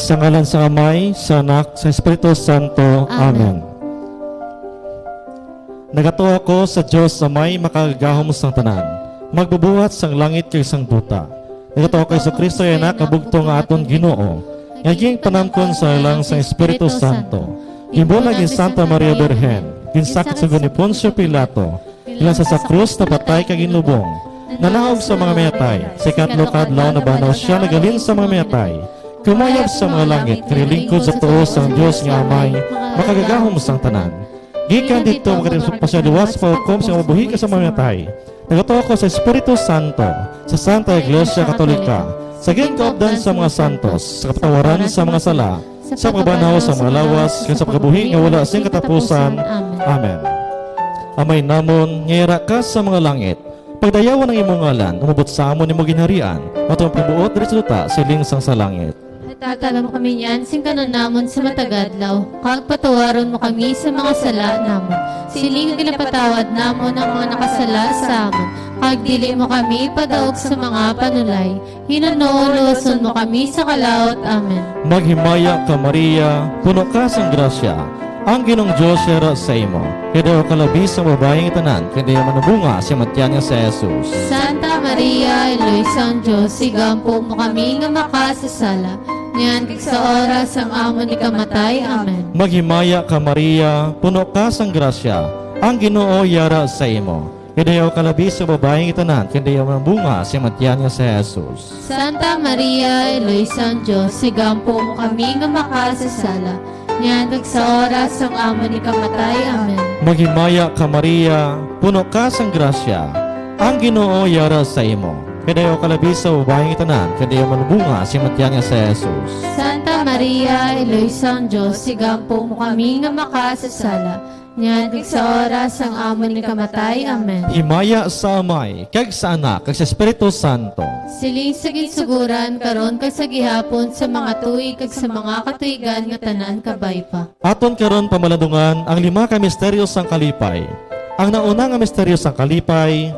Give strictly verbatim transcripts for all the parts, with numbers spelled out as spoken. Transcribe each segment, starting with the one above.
Sa ngalan sang Amay, sa Anak, sa Espiritu Santo. Amen. Amen. Nagatuo ako sa Dios Amay makagagahom sang tanan, magbubuhat sang langit kag sang duta. Nagatuo ako kay Jesu-Cristo iya Anak nga bugtong nga aton Ginoo, nga ginpanamkon sa lalang sang Espiritu Santo. Ginbulag ni Santa Maria Birhen, ginsakit sa gihapon ni Poncio Pilato, ginlansang sa krus, napatay kag ginlubong. Nanaog sa mga mayatay, sa ikatlo ka adlaw nabanaw sia naghalin sa mga mayatay. Kumuyab sa mga langit, kag naglingkod sa tuo sang Dios nga Amay, makagagahom sang tanan. Gikan didto, makadto sa pagpasaylo sa paghukom sa mga buhi kag sa mga mayatay. Nagatuo ako sa Espiritu Santo, sa Santa Iglesia Katolika, sa ginkaupdan sa mga santos, sa kapatawaran sa mga sala, sa pagbanhaw sa mga lawas, kag sa pagkabuhi nga wala sing katapusan. Amen. Amay namon, nga yara ka sa mga langit, pagdayawan ang imong ngalan, umabot sa amon imo ginharian, matupad ang pagbuot diri sa duta, siling sang sa langit. Hatagan mo kami niyan sing kan-on namon sa matag adlaw, kag patawaron mo kami sa mga sala namon, siling nga ginapatawad namon ang mga nakasala sa amon, kag dili mo kami ipadaog sa mga panulay, hinunoo luwason mo kami sa kalaut. Amen. Maghimaya ka, Maria, puno ka sang grasya, ang Ginoong Dios yara sa imo. Kay dayaw ka labi sa babayi nga tanan, kag dayaw man ang bunga sa imong tiyan nga si Jesus. Santa Maria, Iloy sang Dios, igampo mo kami nga makasasala, niyan kag sa oras sang amon ikamatay. Amen. Maghimaya ka, Maria, puno ka sang grasya, ang Ginoo yara sa imo. Kay dayaw ka labi sa babayi nga tanan, kag dayaw man ang bunga sa imong tiyan nga si Jesus. Santa Maria, Iloy sang Dios, igampo mo kami nga makasasala, niyan kag sa oras sang amon ikamatay. Amen. Maghimaya ka, Maria, puno ka sang grasya, ang Ginoo yara sa imo. Kay dayaw ka labi sa babayi nga tanan, kag dayaw man ang bunga sa imong tiyan nga si Jesus. Santa Maria, Iloy sang Dios, igampo mo kami nga makasasala, niyan kag sa oras sang amon ikamatay. Amen. Himaya sa Amay, kag sa Anak, kag sa Espiritu Santo. Siling sa ginsuguran, karon kag sa gihapon, sa mga tuig, kag sa mga katuigan nga tanan kabay pa. Aton karon pamalandungan ang lima ka misteryo sang kalipay. Ang nauna nga misteryo sang kalipay,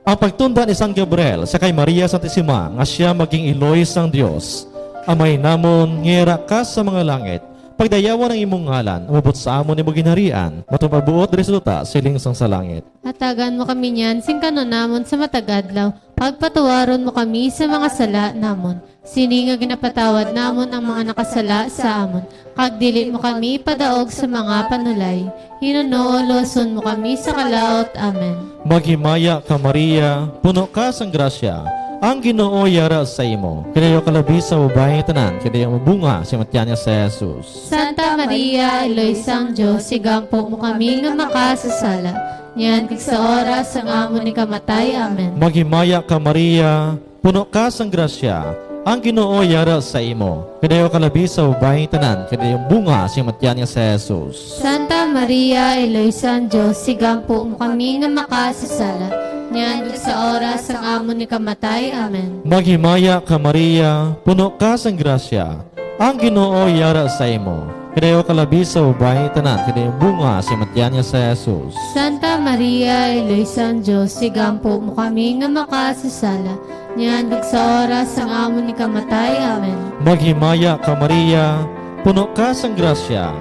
ang pagtunda ni San Gabriel sa kay Maria Santisima nga sia maging iloy sang Dios. Amay namon, nga yara ka sa mga langit, pagdayawan ang imong ngalan, umabot sa amon imo ginharian, matupad ang pagbuot diri sa duta, siling sang sa langit. Hatagan mo kami niyan sing kan-on namon sa matag adlaw, pagpatawaron mo kami sa mga sala namon, sini nga ginapatawad namon ang mga nakasala sa amon, kag dili mo kami ipadaog sa mga panulay, hinunoo luwason mo kami sa kalaut. Amen. Maghimaya ka, Maria, puno ka sang grasya, ang Ginoo yara sa imo. Kay dayaw ka labi sa babayi nga tanan, kag dayaw ang bunga sa imong tiyan nga si Jesus. Santa Maria, Iloy sang Dios, igampo mo kami nga makasasala, niyan kag sa oras sang amon ikamatay. Amen. Maghimaya ka, Maria, puno ka sang grasya, ang Ginoo yara sa imo. Kay dayaw ka labi sa babayi nga tanan, kag dayaw ang bunga sa imong tiyan nga si Jesus. Santa Maria, Iloy sang Dios, igampo mo kami nga makasasala, niyan kag sa oras sang amon ikamatay. Amen. Maghimaya ka, Maria, puno ka sang grasya, ang Ginoo yara sa imo. Kay dayaw ka labi sa babayi nga tanan, kag dayaw ang bunga sa imong tiyan nga si Jesus. Santa Maria, Iloy sang Dios, igampo mo kami nga makasasala, niyan kag sa oras sang amon ikamatay. Amen. Maghimaya ka, Maria, puno ka sang grasya,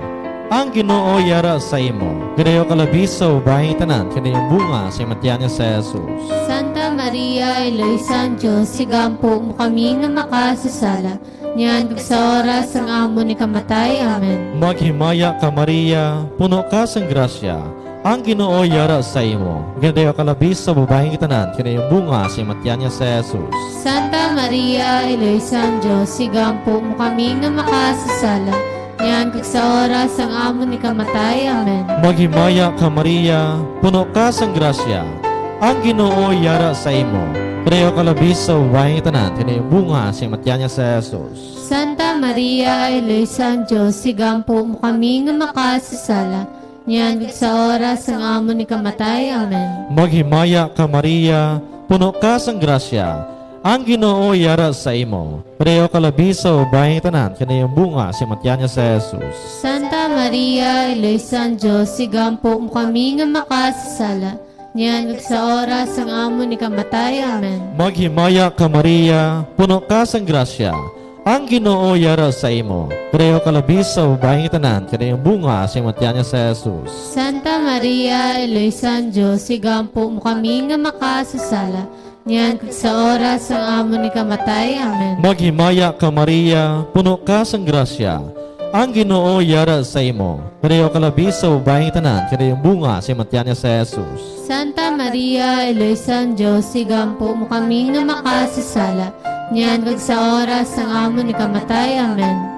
ang Ginoo yara sa imo. Kay dayaw ka labi sa babayi nga tanan, kag dayaw ang bunga sa imong tiyan nga si Jesus. Santa Maria, Iloy sang Dios, igampo mo kami nga makasasala, niyan kag sa oras sang amon ikamatay. Amen. Maghimaya ka, Maria, puno ka sang grasya, ang Ginoo yara sa imo. Kay dayaw ka labi sa babayi nga tanan, kag dayaw ang bunga sa imong tiyan nga si Jesus. Santa Maria, Iloy sang Dios, igampo mo kami nga makasasala, niyan kag sa oras sang amon ikamatay. Amen. Maghimaya ka, Maria, puno ka sang grasya, ang Ginoo yara sa imo. Kay dayaw ka labi sa babayi nga tanan, kag dayaw ang bunga sa imong tiyan nga si Jesus. Santa Maria, Iloy sang Dios, igampo mo kami nga makasasala, niyan kag sa oras sang amon ikamatay. Amen. Maghimaya ka, Maria, puno ka sang grasya, ang Ginoo yara sa imo. Kay dayaw ka labi sa babayi nga tanan, kag dayaw ang bunga sa imong tiyan nga si Jesus. Santa Maria, Iloy sang Dios, igampo mo kami nga makasasala, niyan kag sa oras sang amon ikamatay. Amen. Maghimaya ka, Maria, puno ka sang grasya, ang Ginoo yara sa imo. Ginaadayaw ka labi sa babayi nga tanan, kag ginaadayaw ang bunga sa imong tiyan nga si Jesus. Santa Maria, Iloy sang Dios, igampo mo kami nga makasasala, niyan kag sa oras sang amon ikamatay. Amen. Maghimaya ka, Maria, puno ka sang grasya, ang Ginoo yara sa imo. Ginaadayaw ka labi sa babayi nga tanan, kag ginaadayaw ang bunga sa imong tiyan nga si Jesus. Santa Maria, Iloy sang Dios, igampo mo kami nga makasasala, niyan kag sa oras sang amon ikamatay. Amen.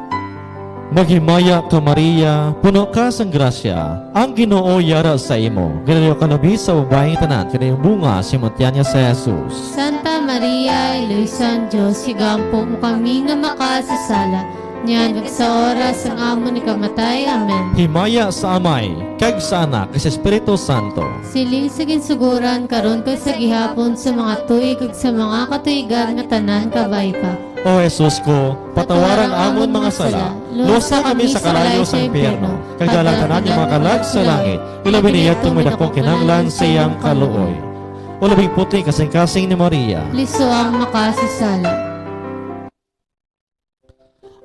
Maghimaya ka, Maria, puno ka sang grasya, ang Ginoo yara sa imo. Ginaadayaw ka labi sa babayi nga tanan, kag ginaadayaw ang bunga sa imong tiyan nga si Jesus. Santa Maria, Iloy sang Dios, igampo mo kami nga makasasala, niyan kag sa oras sang amon ikamatay. Amen. Himaya sa Amay, kag sa Anak, kag sa Espiritu Santo. Siling sa ginsugoran, karon kag sa gihapon, sa mga tuig kag sa mga katuigan nga tanan kabay pa. O Jesus ko, patawara ang amon mga sala, luwasa kami sa kalayo sa impyerno, kag dala ang tanan nga mga kalag sa langit, ilabi na yadto may dakong kinahanglan sa iyang kaluoy. O labing puti kasing-kasing ni Maria. Lisod ang makasasala.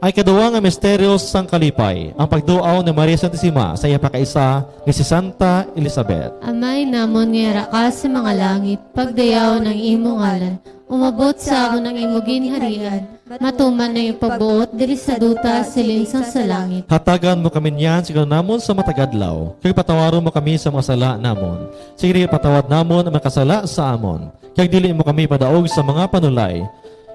Ang ikaduha nga misteryo sang kalipay, ang pagduaw ni Maria Santisima sa iya pagkaisa nga si Santa Elizabeth. Amay namon nga yara ka sa mga langit, pagdayawon ang imo ngalan. Umabot sa amon ang imo ginharian. Matuman ang imo pagbuot diri sa duta, siling sang sa langit. Hatagan mo kami niyan sa ginaon namon sa matag adlaw, kag patawaron mo kami sa mga sala namon, siling nga ginpatawad namon ang makasala sa amon. Kag dili mo kami padaog sa mga panulay,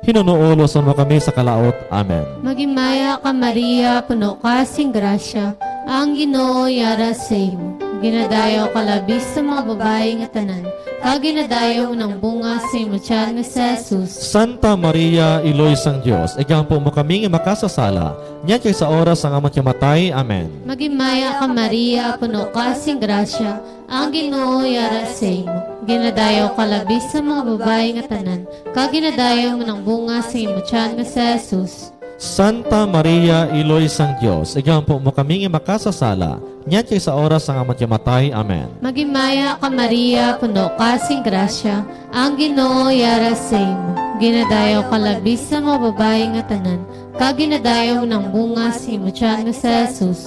hinunoon luwason mo kami sa kalaut. Amen. Maghimaya ka, Maria, puno ka sing grasya, ang Ginoo yara sa imo. Ginadayaw ka labi sa mga babayi nga tanan, kag ginadayaw man ang bunga sa imo tiyan nga si Jesus. Santa Maria, Iloy sang Dios, igampo mo kami nga makasasala, niyan kag sa oras sang amon kamatay. Amen. Maghimaya ka, Maria, puno ka sing grasya, ang Ginoo yara sa imo. Ginadayaw ka labi sa mga babayi nga tanan, kag ginadayaw man ang bunga sa imo tiyan nga si Jesus. Santa Maria, Iloy sang Dios, igampo mo kami nga makasasala, niyan kag sa oras sang amon kamatay. Amen. Maghimaya ka, Maria, puno ka sing grasya, ang Ginoo yara sa imo. Ginadayaw ka labi sa mga babayi nga tanan, kag ginadayaw man ang bunga sa imo tiyan nga si Jesus.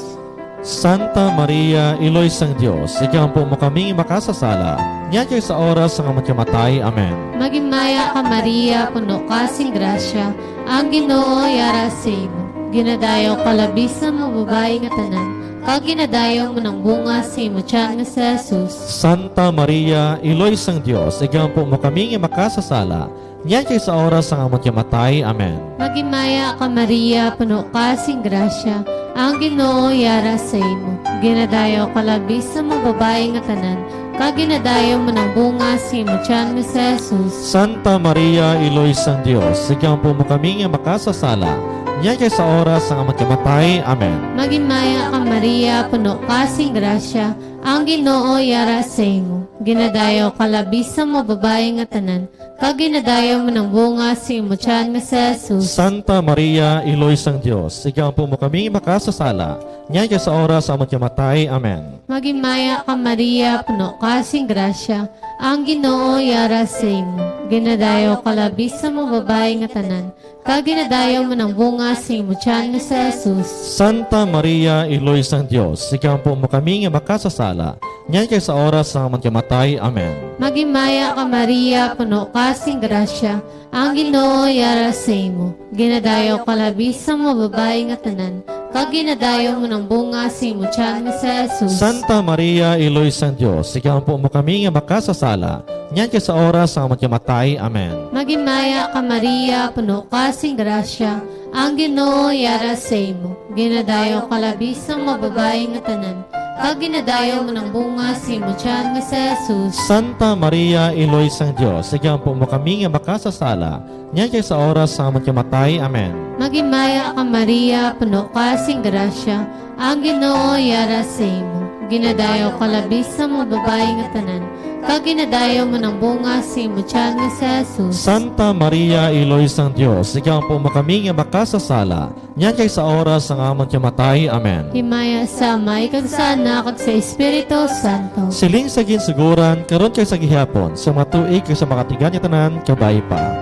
Santa Maria, Iloy sang Dios, igampo mo kami nga makasasala, niyan kag sa oras sang amon kamatay. Amen. Maghimaya ka, Maria, puno ka sing grasya, ang Ginoo yara sa imo. Ginadayaw ka labi sa mga babayi nga tanan, kag ginadayaw man ang bunga sa imo tiyan nga si Jesus. Santa Maria, Iloy sang Dios, igampo mo kami nga makasasala, niyan kag sa oras sang amon kamatay. Amen. Maghimaya ka, Maria, puno ka sing grasya, ang Ginoo yara sa imo. Ginadayaw ka labi sa mga babayi nga tanan, kag ginadayaw man ang bunga sa imo tiyan nga si Jesus. Santa Maria, Iloy sang Dios, igampo mo kami nga makasasala, niyan kag sa oras sang amon kamatay. Amen. Maghimaya ka, Maria, puno ka sing grasya, ang Ginoo yara sa imo. Ginadayaw ka labi sa mga babayi nga tanan, kag ginadayaw man ang bunga sa imo tiyan nga si Jesus. Santa Maria, Iloy sang Dios, igampo mo kami nga makasasala, niyan kag sa oras sa amon kamatay. Amen. Maghimaya ka, Maria, puno ka sing grasya, ang Ginoo yara sa imo. Ginadayaw ka labi sa mga babayi nga tanan, kag ginadayaw man ang bunga sa imo tiyan nga si Jesus. Santa Maria, Iloy sang Dios, igampo mo kami nga makasasala, niyan kag sa oras sang amon kamatay. Amen. Maghimaya ka, Maria, puno ka sing grasya, ang Ginoo yara sa imo. Ginadayaw ka labi sa mga babayi nga tanan, kag ginadayaw man ang bunga sa imo tiyan nga si Jesus. Santa Maria, Iloy sang Dios, igampo mo kami nga makasasala, niyan kag sa oras sang amon kamatay. Amen. Maghimaya ka, Maria, puno ka sing grasya, ang Ginoo yara sa imo. Ginadayaw ka labi sa mga babayi nga tanan, kag ginadayaw man ang bunga sa imo tiyan nga si Jesus. Santa Maria, Iloy sang Dios, igampo mo kami nga makasasala, niyan kag sa oras sang amon kamatay. Amen. Maghimaya ka, Maria, puno ka sing grasya, ang Ginoo yara sa imo. Ginadayaw ka labi sa mga babayi nga tanan, kag ginadayaw man ang bunga sa imo tiyan nga si Jesus. Santa Maria, Iloy sang Dios, igampo mo kami nga makasasala, niyan kag sa oras sang amon kamatay. Amen. Himaya sa Amay, kag sa Anak, kag sa Espiritu Santo. Siling sa ginsuguran, karon kag sa gihapon, sa mga tuig kag sa mga tigan nga tanan, kabay pa.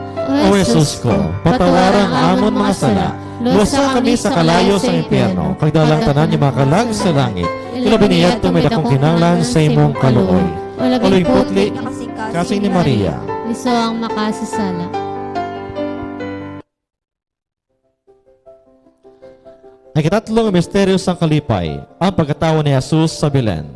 O Jesus ko, patawara ang amon mga sala, luwasa kami sa kalayo sang impyerno, kag dala ang tanan nga mga kalag sa langit, ilabi na yadto may dakong kinahanglan sa imong kaluoy. O labing putli, kasing ni Maria. Iso ang makasasala. Ang ikatatlo nga misteryo sang kalipay, ang pagkatawo ni Jesus sa Belen.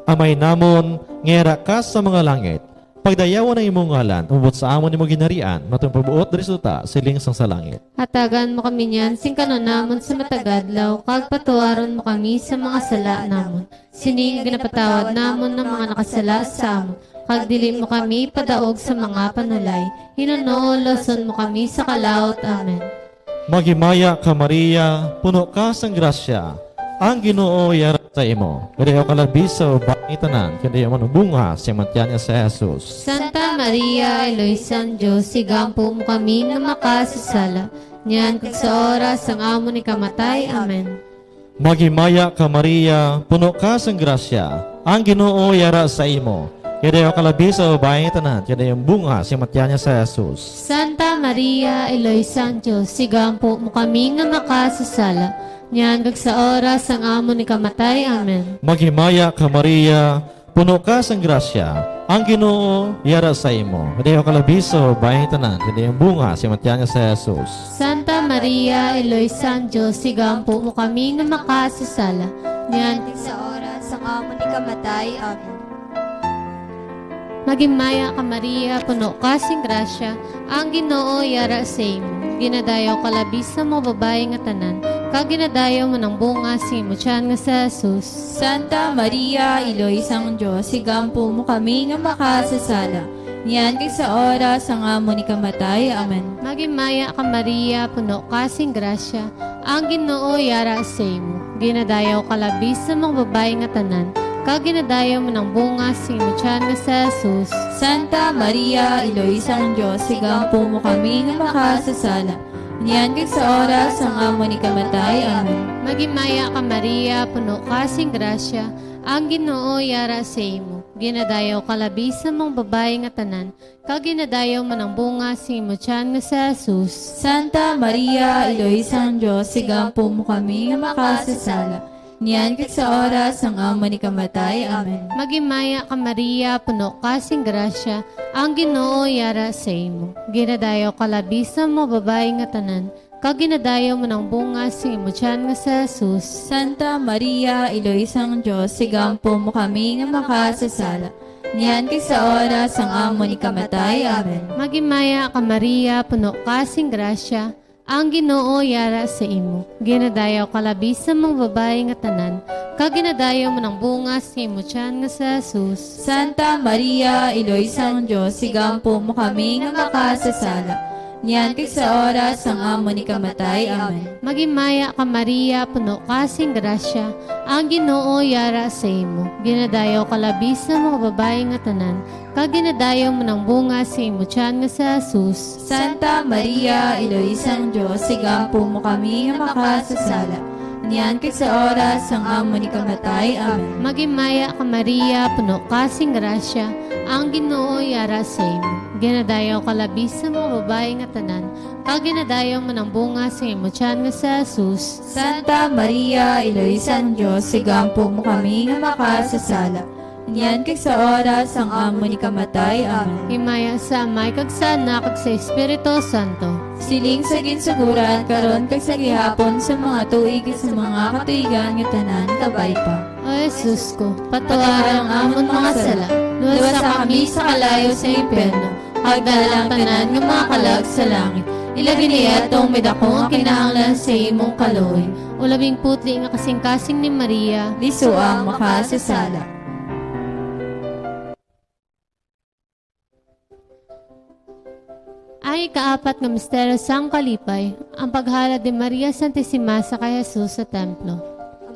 Amay namon, nga yara ka sa mga langit, pagdayawon ang imong ngalan, umabot sa amon imong ginharian, matong pagbuot diri sa duta, siling sang sa langit. Hatagan mo kami niyan sing kan-on namon sa matag adlaw, kag patuaron mo kami sa mga sala namon, sini nga ginapatawad namon ang mga nakasala sa amon, kag dili mo kami padaog sa mga panulay, hinunoo luwason mo kami sa kalaut. Amen. Maghimaya ka, Maria, puno ka sang grasya, ang Ginoo yara sa imo. Ginadayaw ka labi sa babayi tanan, kag ginadayaw man ang bunga sa imong tiyan nga si Jesus. Santa Maria, Iloy sang Dios, igampo mo kami nga makasasala, niyan kag sa oras sang amon ikamatay. Amen. Maghimaya ka, Maria, puno ka sang grasya, ang Ginoo yara sa imo. Ginadayaw ka labi sa babayi tanan, kag ginadayaw ang bunga sa imong tiyan nga si Jesus. Santa Maria, Iloy sang Dios, igampo mo kami nga makasasala, niyan kag sa oras sang amon ikamatay. Amen. Maghimaya ka, Maria, puno ka sang grasya, ang Ginoo yara sa imo. Ginadayaw ka labi sa babayi tanan, kag ginadayaw ang bunga sa imong tiyan nga si Jesus. Santa Maria, Iloy sang Dios, igampo mo kami nga makasasala, niyan kag sa oras sang amon ikamatay. Amen. Maghimaya ka, Maria, puno ka sing grasya, ang Ginoo yara sa imo. Ginadayaw ka labi sa mga babayi nga tanan, kag ginadayaw man ang bunga sing imo tiyan nga si Jesus. Santa Maria, Iloy sang Dios, igampo mo kami nga makasasala, niyan kag sa oras sang amon ikamatay. Amen. Maghimaya ka, Maria, puno ka sing grasya, ang Ginoo yara sa imo. Ginadayaw ka labi sa mga babayi nga tanan, kag ginadayaw man ang bunga sing imo tiyan nga si Jesus. Santa Maria, Iloy sang Dios, igampo mo kami nga makasasala, niyan kag sa oras sang amon ikamatay. Amen. Maghimaya ka, Maria, puno ka sing grasya, ang Ginoo yara sa imo. Ginadayaw ka labi sa mga babayi nga tanan, kag ginadayaw man ang bunga sing imo tiyan nga si Jesus. Santa Maria, Iloy sang Dios, igampo mo kami nga makasasala, niyan kag sa oras sang amon ikamatay. Amen. Maghimaya ka, Maria, puno ka sing grasya, ang Ginoo yara sa imo. Ginadayaw ka labi sa mga babayi nga tanan, kag ginadayaw man ang bunga sing imo tiyan nga si Jesus. Santa Maria, Iloy sang Dios, igampo mo kami nga makasasala, niyan kag sa oras sang amon ikamatay. Amen. Maghimaya ka, Maria, puno ka sing grasya, ang Ginoo yara sa imo. Ginadayaw ka labi sa mga babayi nga tanan, kag ginadayaw man ang bunga sing imo tiyan nga si Jesus. Santa Maria, Iloy sang Dios, igampo mo kami nga makasasala, niyan kag sa oras sang amon ikamatay. Amen. Maghimaya ka, Maria, puno ka sing grasya, ang Ginoo yara sa imo. Ginadayaw ka labi sa mga babayi nga tanan, kag ginadayaw man ang bunga sing imo tiyan nga si Jesus. Santa Maria, Iloy sang Dios, igampo mo kami nga makasasala, niyan kag sa oras sang amon ikamatay. Amen. Maghimaya ka, Maria, puno ka sing grasya, ang Ginoo yara sa imo. Ginadayaw ka labi sa mga babayi nga tanan, kag ginadayaw man ang bunga sing imo tiyan nga si Jesus. Santa Maria, Iloy sang Dios, igampo mo kami nga makasasala, niyan kag sa oras sang amon ikamatay. Amen. Himaya sa Amay, kag sa Anak, kag sa Espiritu Santo. Siling sa ginsuguran, karon kag sa gihapon, sa mga tuig, kag sa mga katuigan nga tanan, kabay pa. O Jesus ko, patuaran ang amon mga sala, luwasa kami sa kalayo sa impyerno, kag dala ang tanan nga mga kalag sa langit. Ilabi na yadto ang may dako nga kinahanglan sa imong kaluoy. O labing putli nga kasingkasing ni Maria, lisua ang makasasala. Ang ikaapat nga misteryo sang kalipay, ang paghalad ni Maria Santisima sa kay Jesus sa templo.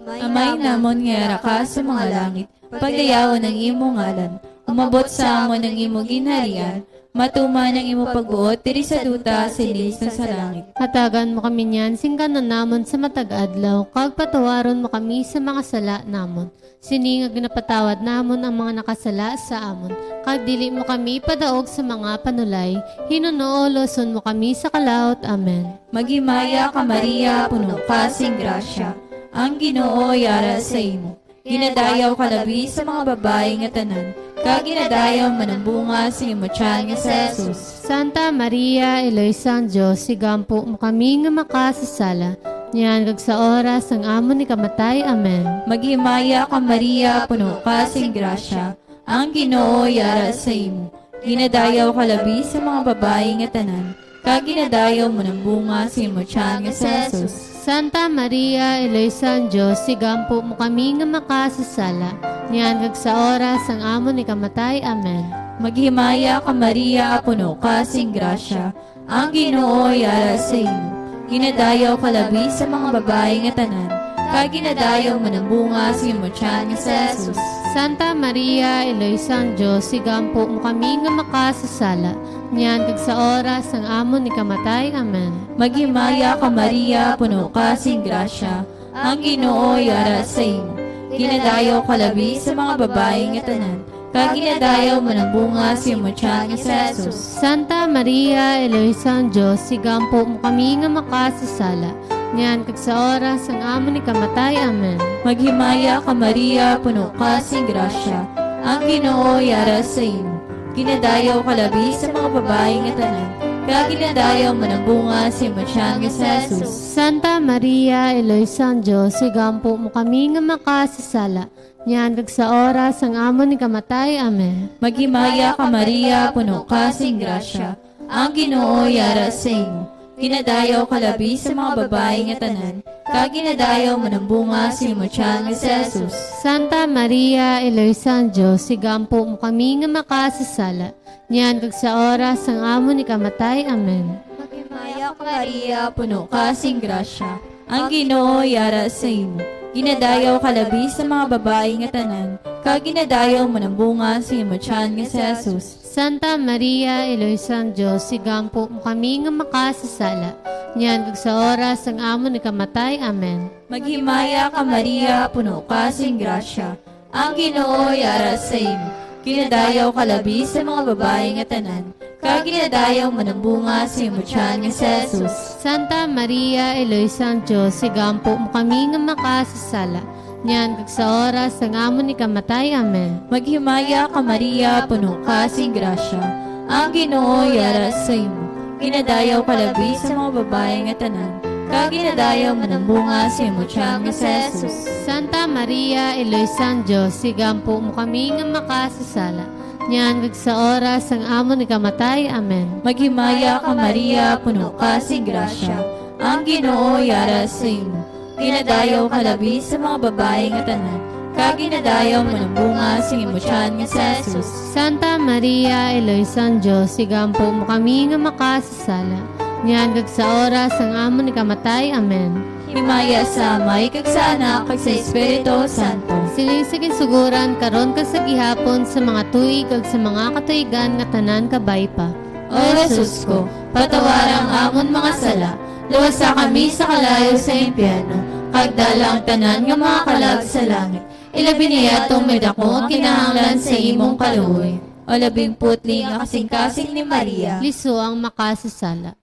Amay namon nga yara ka sa mga langit, pagdayawon ang imo ngalan. Umabot sa amon ang imo ginharian, matuman ang imo pagbuot diri sa duta sining sa langit. Hatagan mo kami niyan sing kan-on namon sa matag adlaw, kag patawaron mo kami sa mga sala namon, sini nga ginapatawad namon ang mga nakasala sa amon, kag dili mo kami padaog sa mga panulay, hinunoo luwason mo kami sa kalaut. Amen. Maghimaya ka, Maria, puno ka sing grasya, ang Ginoo yara sa imo. Ginadayaw ka labi sa mga babayi nga tanan, kag ginadayaw man ang bunga sa imo tiyan nga si Jesus. Santa Maria, Iloy sang Dios, igampo mo kami nga makasasala, niyan kag sa oras sang amon ikamatay. Amen. Maghimaya ka, Maria, puno ka sing grasya, ang Ginoo yara sa imo. Ginadayaw ka labi sa mga babayi nga tanan, kag ginadayaw man ang bunga sa imo tiyan nga si Jesus. Santa Maria, Iloy sang Dios, igampo mo kami nga makasasala, niyan kag sa oras sang amon ikamatay. Amen. Maghimaya ka, Maria, puno ka sing grasya, ang Ginoo yara sa imo. Ginadayaw ka labi sa mga babayi nga tanan, kag ginadayaw man ang bunga sa imo tiyan nga si Jesus. Santa Maria, Iloy sang Dios, igampo mo kami nga makasasala, niyan kag sa oras sang amon ikamatay. Amen. Maghimaya ka, Maria, puno ka sing grasya, ang Ginoo yara sa imo. Ginadayaw ka labi sa mga babayi nga tanan, kag ginadayaw man ang bunga sa imo tiyan nga si Jesus. Santa Maria, Iloy sang Dios, igampo mo kami nga makasasala, niyan kag sa oras sang amon ikamatay. Amen. Maghimaya ka, Maria, puno ka sing grasya, ang Ginoo yara sa imo. Ginadayaw ka labi sa mga babayi nga tanan, kag ginadayaw man ang bunga sa imo tiyan nga si Jesus. Santa Maria, Iloy sang Dios, igampo mo kami nga makasasala, niyan kag sa oras sang amon ikamatay. Amen. Maghimaya ka, Maria, puno ka sing grasya, ang Ginoo yara sa imo. Ginadayaw ka labi sa mga babayi nga tanan, kag ginadayaw man ang bunga sa imo tiyan nga si Jesus. Santa Maria, Iloy sang Dios, igampo mo kami nga makasasala, niyan kag sa oras sang amon ikamatay. Amen. Maghimaya ka, Maria, puno ka sing grasya, ang Ginoo yara sa imo. Ginadayaw ka labi sa mga babayi nga tanan, kag ginadayaw man ang bunga sa imo tiyan nga si Jesus. Santa Maria, Iloy sang Dios, igampo mo kami nga makasasala, niyan kag sa oras sang amon ikamatay. Amen. Maghimaya ka, Maria, puno ka sing grasya, ang Ginoo yara sa imo. Ginadayaw ka labi sa mga babayi nga tanan, kag ginadayaw man ang bunga sa imo tiyan nga si Jesus. Santa Maria, Iloy sang Dios, igampo mo kami nga makasasala, niyan kag sa oras sang amon ikamatay. Amen. Maghimaya ka, Maria, puno ka sing grasya, ang Ginoo yara sa imo. Ginadayaw ka labi sa mga babayi nga tanan, kag ginadayaw man ang bunga sa imo tiyan nga si Jesus. Santa Maria, Iloy sang Dios, igampo mo kami nga makasasala, niyan kag sa oras sang amon ikamatay. Amen. Maghimaya ka, Maria, puno ka sing grasya, ang Ginoo yara sa imo. Ginadayaw ka labi sa mga babayi nga tanan, kag ginadayaw man ang bunga sing imo tiyan nga si Jesus. Santa Maria, Iloy sang Dios, igampo mo kami nga makasasala, niyan kag sa oras sang amon ikamatay. Amen. Himaya sa Amay, kag sa Anak, kag sa Espiritu Santo. Siling sa ginsuguran, karon kag sa gihapon, sa mga tuig, kag sa mga katuigan nga tanan kabay pa. O Jesus ko, patawara ang amon mga sala, luwasa kami sa kalayo sa impyerno, kag dala ang tanan nga mga kalag sa langit. Ilabi na yadtong may daku nga kinahanglan sa imong kaluoy. O labing putli nga kasingkasing ni Maria. Liso ang makasasala.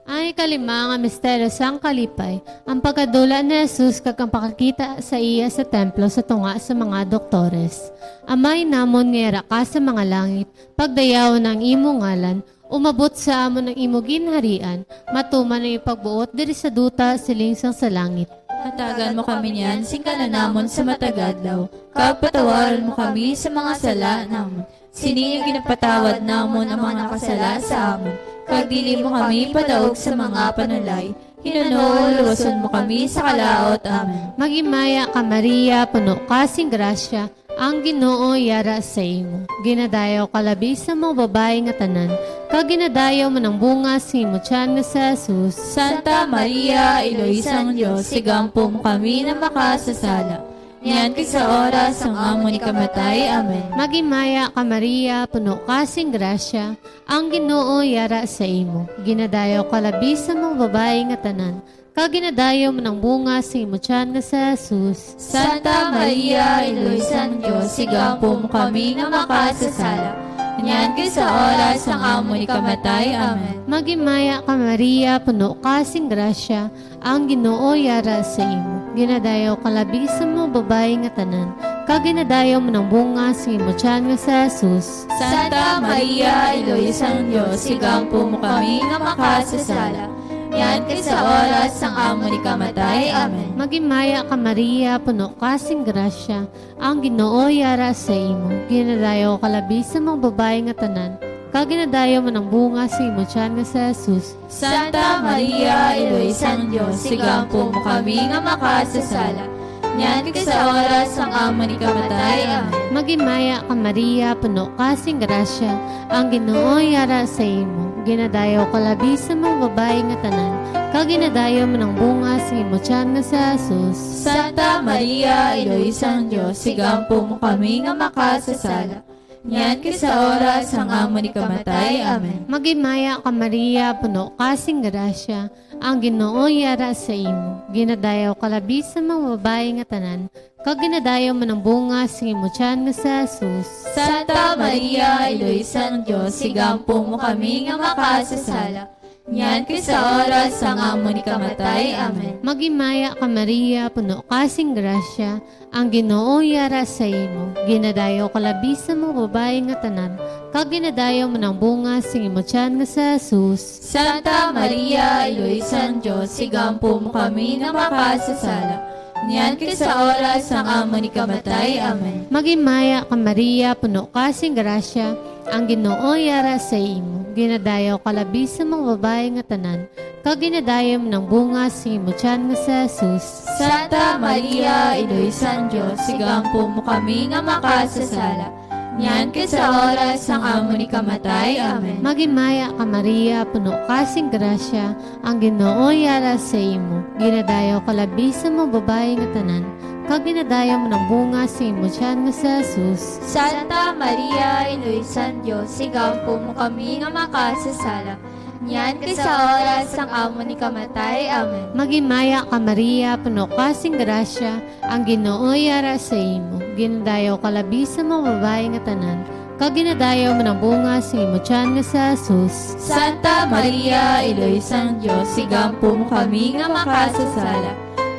Ang ikalima nga misteryo sang kalipay, ang pagkadula ni Jesus kag ang pakakita sa iya sa templo sa tunga sa mga doktores. Amay namon nga yara ka sa mga langit, pagdayawon ang imo ngalan, umabot sa amon ang imo ginharian, matuman ang imo pagbuot diri sa duta siling sang sa langit. Hatagan mo kami niyan sing kan-on namon sa matag adlaw, kag patawaron mo kami sa mga sala namon, sini nga ginapatawad namon ang mga nakasala sa amon, kag dili mo kami padaog sa mga panulay, hinunoo luwason mo kami sa kalaut. Amen. Maghimaya ka, Maria, puno ka sing grasya, ang Ginoo yara sa imo. Ginadayaw ka labi sa mga babayi nga tanan, kag ginadayaw man ang bunga sing imo tiyan nga si Jesus. Santa Maria, Iloy sang Dios, igampo mo kami nga makasasala, niyan kag sa oras sang amon ikamatay. Amen. Maghimaya ka, Maria, puno ka sing grasya, ang Ginoo yara sa imo. Ginadayaw ka labi sa mga babayi nga tanan, kag ginadayaw man ang bunga sing imo tiyan nga si Jesus. Santa Maria, Iloy sang Dios, igampo mo kami nga makasasala, niyan kag sa oras sang amon ikamatay. Amen. Maghimaya ka, Maria, puno ka sing grasya, ang Ginoo yara sa imo. Ginadayaw ka labi sa mga babayi nga tanan, kag ginadayaw man ang bunga sing imo tiyan nga si Jesus. Santa Maria, Iloy sang Dios, igampo mo kami nga makasasala, niyan kag sa oras sang amon ikamatay. Amen. Maghimaya ka, Maria, puno ka sing grasya, ang Ginoo yara sa imo. Ginadayaw ka labi sa mga babayi nga tanan, kag ginadayaw man ang bunga sing imo tiyan nga si Jesus. Santa Maria, Iloy sang Dios, igampo mo kami nga makasasala, niyan kag sa oras sang amon ikamatay. Amen. Maghimaya ka, Maria, puno ka sing grasya, ang Ginoo yara sa imo. Ginadayaw ka labi sa mga babayi nga tanan, kag ginadayaw man ang bunga sing imo tiyan nga si Jesus. Santa Maria, Iloy sang Dios, igampo mo kami nga makasasala, niyan kag sa oras sang amon ikamatay. Amen. Maghimaya ka, Maria, puno ka sing grasya, ang Ginoo yara sa imo. Ginadayaw ka labi sa mga babayi nga tanan, kag ginadayaw man ang bunga sing imo tiyan nga si Jesus. Santa Maria, Iloy sang Dios, igampo mo kami nga makasasala, niyan kag sa oras sang amon ikamatay. Amen. Maghimaya ka, Maria, puno ka sing grasya, ang Ginoo yara sa imo. Ginadayaw ka labi sa mga babayi nga tanan, kag ginadayaw man ang bunga sing imo tiyan nga si Jesus. Santa Maria, Iloy sang Dios, igampo mo kami nga makasasala, niyan kag sa oras sang amon ikamatay. Amen. Maghimaya ka, Maria, puno ka sing grasya, ang Ginoo yara sa imo. Ginadayaw ka labi sa mga babayi nga tanan, kag ginadayaw man ang bunga sing imo tiyan nga si Jesus. Santa Maria, Iloy sang Dios, igampo mo kami nga makasasala, niyan kag sa oras sang amon ikamatay. Amen. Maghimaya ka, Maria, puno ka sing grasya, ang Ginoo yara sa imo. Ginadayaw ka labi sa mga babayi nga tanan, kag ginadayaw man ang bunga sing imo tiyan nga si Jesus. Santa Maria, Iloy sang Dios, igampo mo kami nga makasasala, niyan kag sa oras sang amon ikamatay. Amen. Maghimaya ka, Maria, puno ka sing grasya, ang Ginoo yara sa imo. Ginadayaw ka labi sa mga babayi nga tanan, kag ginadayaw man ang bunga sing imo tiyan nga si Jesus. Santa Maria, Iloy sang Dios, igampo mo kami nga makasasala,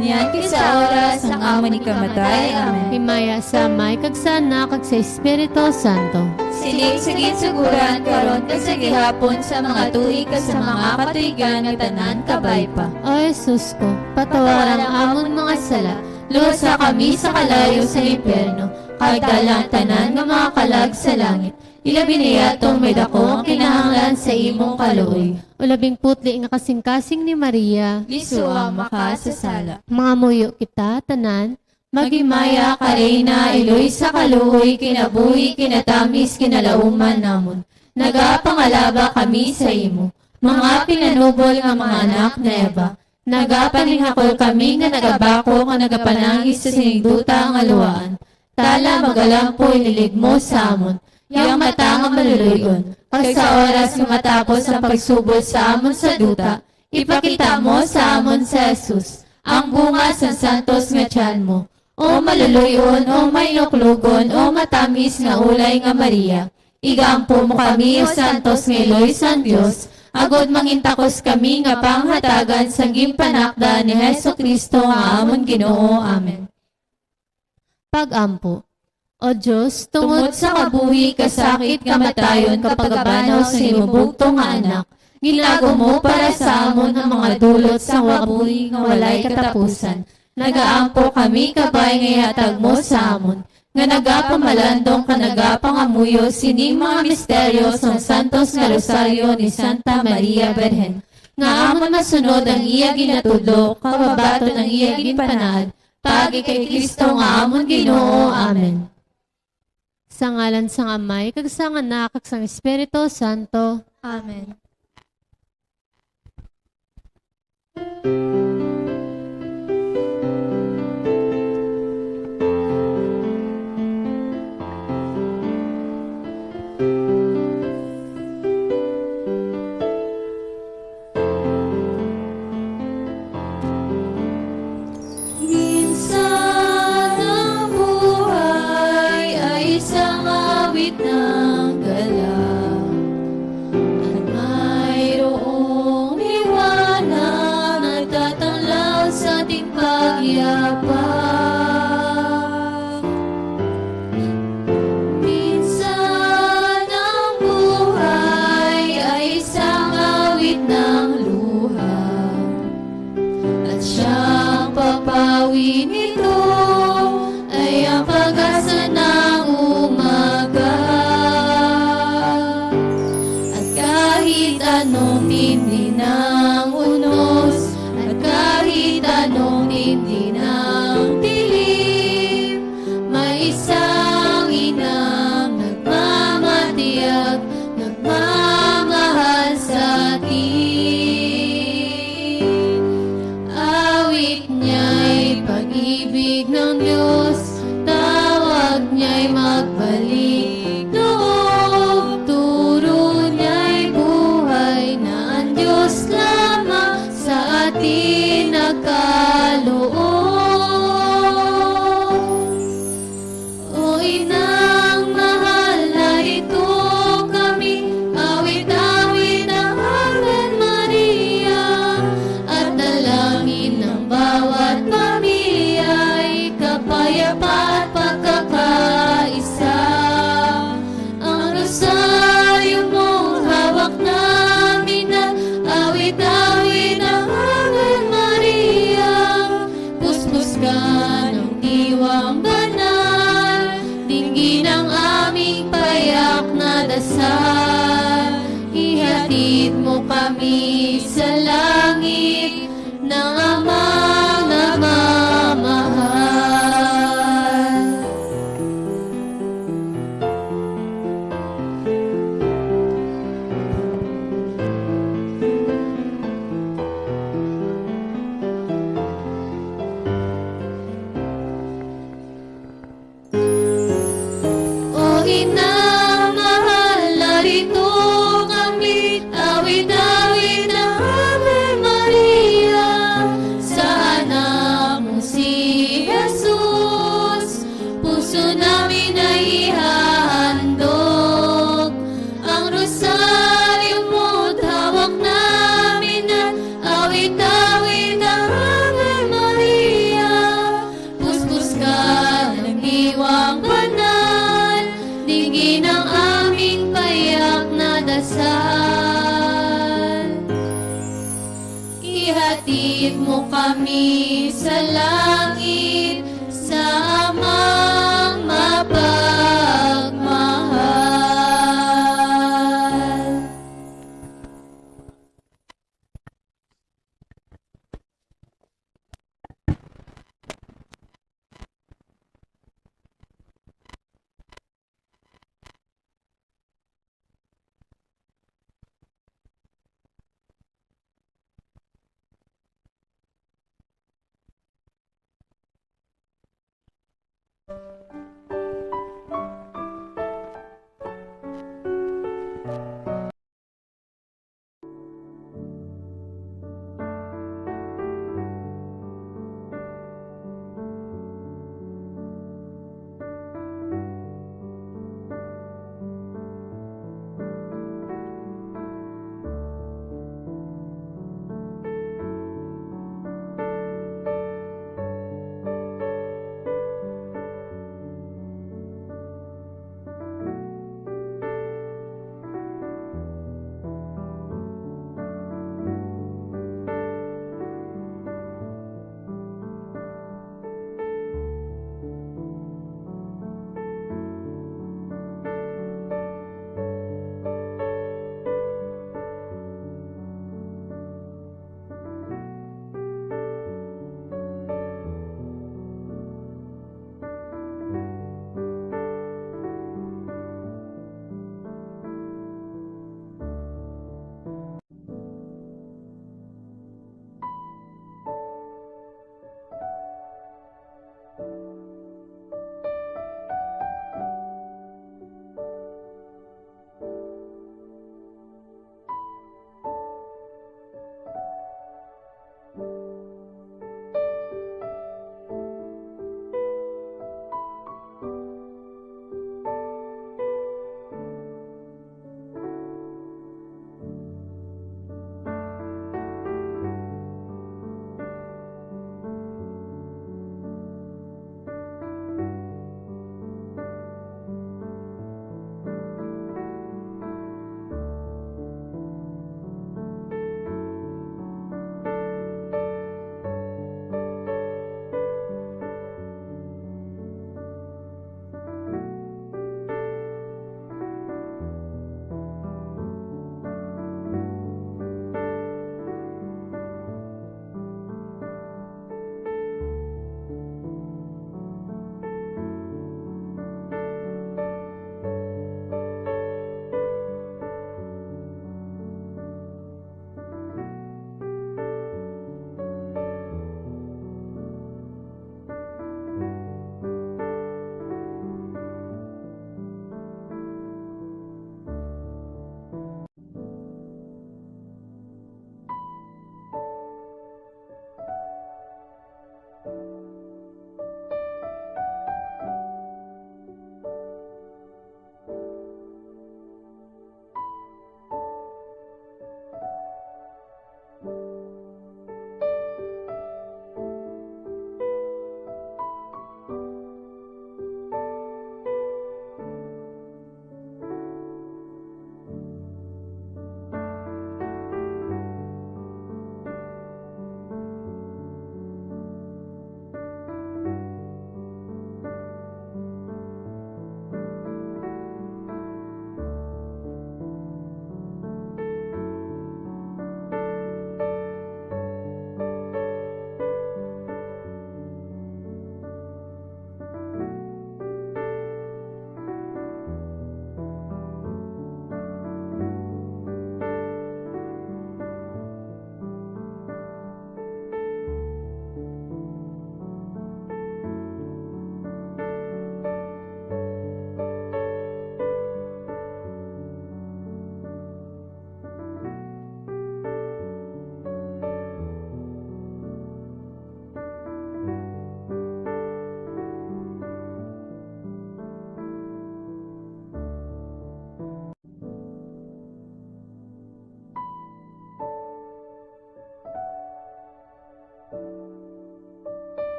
niyan kag sa oras sang amon ikamatay. Amen. Himaya sa Amay, kag sa Anak, kag sa Espiritu Santo. Siling sa ginsugoran, karon kag sa gihapon, sa mga tuig kag sa mga katuigan nga tanan. Kabay pa. O Jesus ko, patawaran ang amon mga sala, luwasa kami sa kalayo sa impyerno, kag dala ang tanan nga mga kalag sa langit, ilabi na yadtong may daku ang kinahanglan sa imong kaluoy. O labing putli nga kasingkasing ni Maria, Lisua, makasasala. Mangamuyo kita tanan. Maghimaya ka, Reyna, iloy sa kaluoy, kinabuhi, kinatamis, kinalauman namon. Nagapangalaba kami sa imo, mga pinanubol nga mga anak ni Eva. Nagapaninghakol kami nga nagabakok nga nagapanangis sa sining duta nga luwaan. Tala, magalampo, inilig mo sa amon yang mata nga maluloy-on, kag sa oras nga matapos ang pagsubol sa amon sa duta, ipakita mo sa amon si Jesus, ang bunga sang santos nga tiyan mo. O maluloy-on, o mainuklogon, o matamis nga ulay nga Maria, igampo mo kami, o santos nga iloy sang Dios, agod mangintakos kami nga panghatagan sang ginpanakda ni Jesu-Cristo nga amon Ginoo. Amen. Pag-ampo. O Dios, tungod sa kabuhi, kasakit, kamatayon, kag pagkabanaw sa imo bugtong nga Anak, gin-agom mo para sa amon ang mga dulot sang kabuhi nga walay katapusan. Nagaampo kami, kabay, nga ihatag mo sa amon, nga nagapamalandong kag nagapangamuyo sining mga misteryo sang santos nga Rosaryo ni Santa Maria Birhen, nga amon masunod ang iya ginatudlo, kag mabaton ang iya ginpanaad, paagi kay Cristo nga amon Ginoo. Amen. Sa ngalan sang Amay, kag sang Anak, kag sang Espiritu Santo. Amen. Minsan ang buhay ay isang awit ng gala, at mayroong liwanag nagtatanglaw sa ating pagyabang. Minsan ang buhay ay isang awit ng luha, at siyang papawi nito ay ang pag-asa ng umaga. At kahit anong tindi ng unos, at kahit anong tindi ng dilim, may isang inang nagmamatiyag, nagmamahal sa atin. Awit niya'y pag-ibig ng Diyos, tawag niya'y magbalik loob, turo niya'y buhay na ang Diyos lamang sa atin nakaloob. O inang mahal, narito kami, awit-awit ang Ave Maria, at dalangin ng bawat pamilya ay kapayapaan at pagkakaisa. Ang rosaryo mo hawak namin na awit-awit ang Ave Maria. Puspos ka ng diwang banal, dinggin ang aming payak na dasal. Ihatid mo kami sa langit ng Amang nagmamahal. O ina mahal, narito kami, awit-awit ang Ave Maria. Sa anak mo si Jesus, puso namin ay ihahandog. Ang rosaryo mo't hawak namin, at awit-awit ang Ave Maria. Puspos ka ng diwang banal, dinggin ang aming payak na dasal. Ihatid mo kami sa langit sa Amang mapagmahal.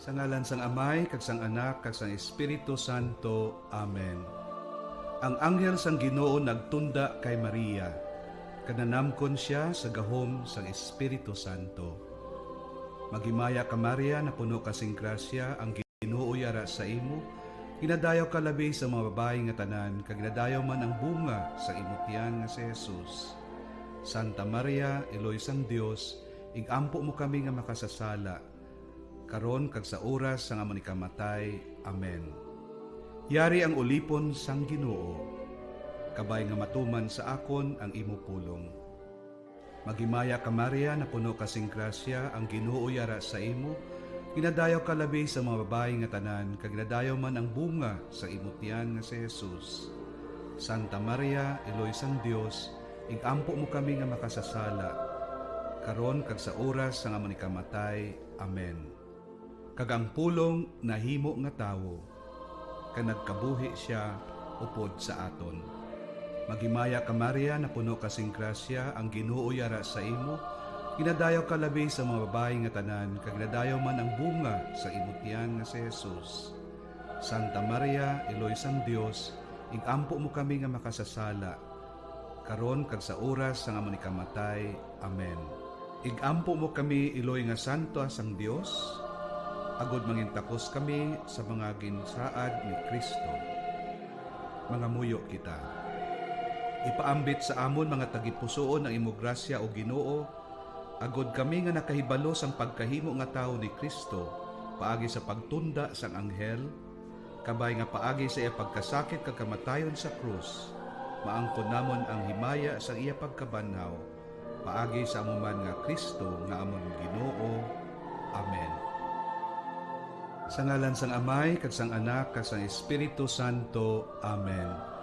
Sa ngalan sang Amay, kag sang Anak, kag sang Espiritu Santo. Amen. Ang anghel sang Ginoo nagtunda kay Maria, kag nanamkon sia sa gahom sang Espiritu Santo. Maghimaya ka, Maria, napuno ka sing grasya, ang Ginoo yara sa imo. Ginadayaw ka labi sa mga babayi nga tanan, kag ginadayaw man ang bunga sa imo tiyan nga si Jesus. Santa Maria, Iloy sang Dios, ig-ampo mo kami nga makasasala, karon kag sa oras sang amon ikamatay. Amen. Yari ang ulipon sang Ginoo, kabay nga matuman sa akon ang imo pulong. Maghimaya ka, Maria, napuno ka sing grasya, ang Ginoo yara sa imo. Ginadayaw ka labi sa mga babayi nga tanan, kag ginadayaw man ang bunga sa imo tiyan nga si Jesus. Santa Maria, Iloy sang Dios, ig-ampo mo kami nga makasasala, karon kag sa oras sang amon ikamatay. Amen. Kag ang pulong nahimo nga tawo, kag nagkabuhi sia upod sa aton. Maghimaya ka, Maria, napuno ka sing grasya, ang Ginoo yara sa imo. Ginadayaw ka labi sa mga babayi nga tanan, kag ginadayaw man ang bunga sa imo tiyan nga si Jesus. Santa Maria, Iloy sang Dios, ig-ampo mo kami nga makasasala, karon kag sa oras sang amon ikamatay. Amen. Ig-ampo mo kami, Iloy nga Santa sang Dios, agod mangintakos kami sa mga ginsaad ni Cristo. Mangamuyo kita. Ipaambit sa amon mga tagipusoon ang imo grasya, O Ginoo, agod kami nga nakahibalo sang pagkahimo nga tawo ni Cristo paagi sa pagtunda sang anghel, kabay nga paagi sa iya pagkasakit kag kamatayon sa krus, maangkon namon ang himaya sang iya pagkabanhaw, paagi sa amo man nga Cristo nga amon Ginoo. Amen. Sa ngalan sang Amay, kag sang Anak, kag sang Espiritu Santo. Amen.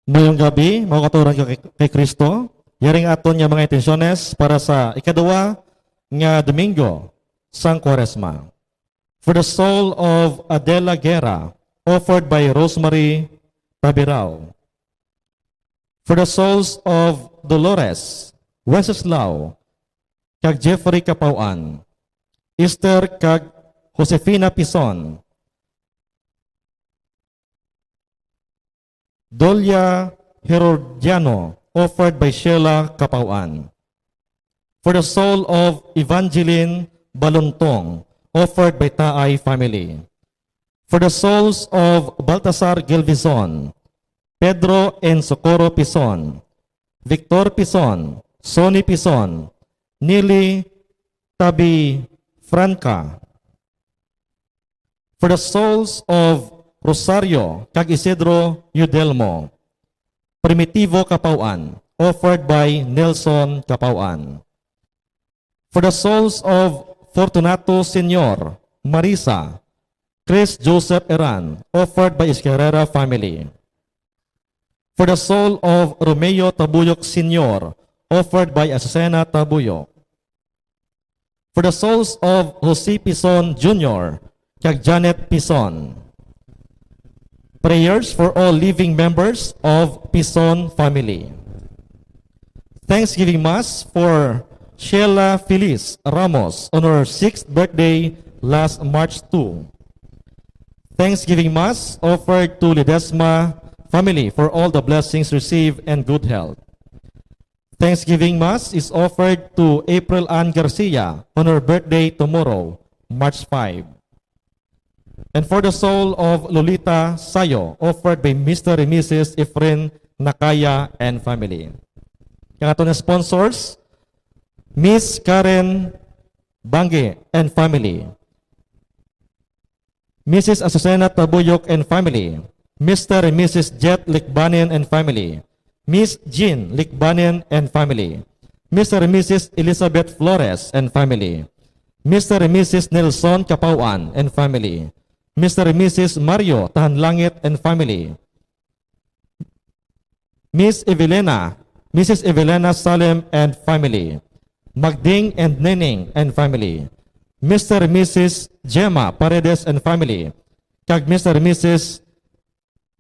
Mayong gabi, mga kauturan kay, kay Kristo. Yari ang aton nga mga intensyones para sa ikaduwa nga Domingo sang Kwaresma. For the soul of Adela Guerra, offered by Rosemary Tabirao. For the souls of Dolores, Wenceslao, kag Jeffrey Capauan, Esther kag Josefina Pison, Dolia Herodiano, offered by Sheila Capauan. For the soul of Evangeline Balontong, offered by Taay family. For the souls of Baltasar Gelvizon, Pedro and Socorro Pison, Victor Pison, Sonny Pison, Nili Tabi Franca. For the souls of Rosario kag Isidro Yudelmo, Primitivo Capauan, offered by Nelson Capauan. For the souls of Fortunato Senior, Marisa, Chris Joseph Eran, offered by Escarrera family. For the soul of Romeo Tabuyok Senior, offered by Azucena Tabuyok. For the souls of Jose Pison Junior kag Janet Pison. Prayers for all living members of Pison family. Thanksgiving Mass for Sheila Feliz Ramos on her sixth birthday last March two. Thanksgiving Mass offered to Ledesma family for all the blessings received and good health. Thanksgiving Mass is offered to April Ann Garcia on her birthday tomorrow, March five. And for the soul of Lolita Sayo, offered by Mister and Missus Efren Nakaya and family. Ang aton sponsors, Miss Karen Bangge and family. Missus Azucena Tabuyok and family, Mister and Missus Jet Likbanen and family, Miss Jean Likbanen and family, Mister and Missus Elizabeth Flores and family, Mister and Missus Nelson Capauan and family, Mister and Missus Mario Tahanlangit and family, Miss Evelena, Missus Evelena Salem and family, Magding and Neneng and family, Mister and Missus Gemma Paredes and family, kag Mister and Missus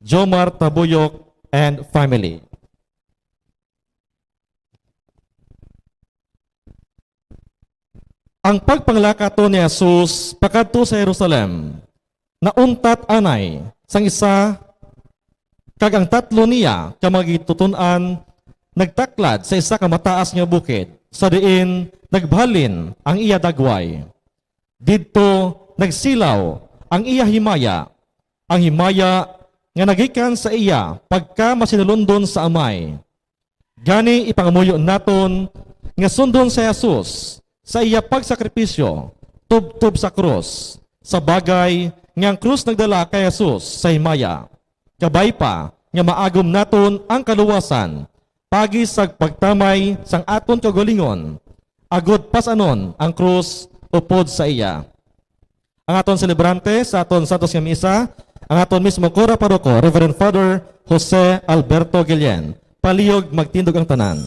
Jomar Tabuyok and family. Ang pagpanglakaton ni Jesus pakadto sa Jerusalem nauntat anay sang isa, kag ang tatlo niya ka mga gintuton-an nagtaklad sa isa ka mataas nga bukid, sa diin nagbahalin ang iya dagway. Didto nagsilaw ang iya himaya, ang himaya nga nagikan sa iya pagkamasinulondon sa Amay. Gani, ipangamuyo naton nga sundon si Jesus sa iya pagsakripisyo tubtob sa krus, sa bagay nga ang krus nagdala kay Jesus sa himaya. Kabay pa nga maagom naton ang kaluwasan paagi sa pagtamay sang aton kaugalingon, agod pas-anon ang krus upod sa iya. Ang aton selebrante sa aton santos nga misa, ang aton mismo kura paroko, Reverend Father Jose Alberto Guillen. Palihog magtindog ang tanan.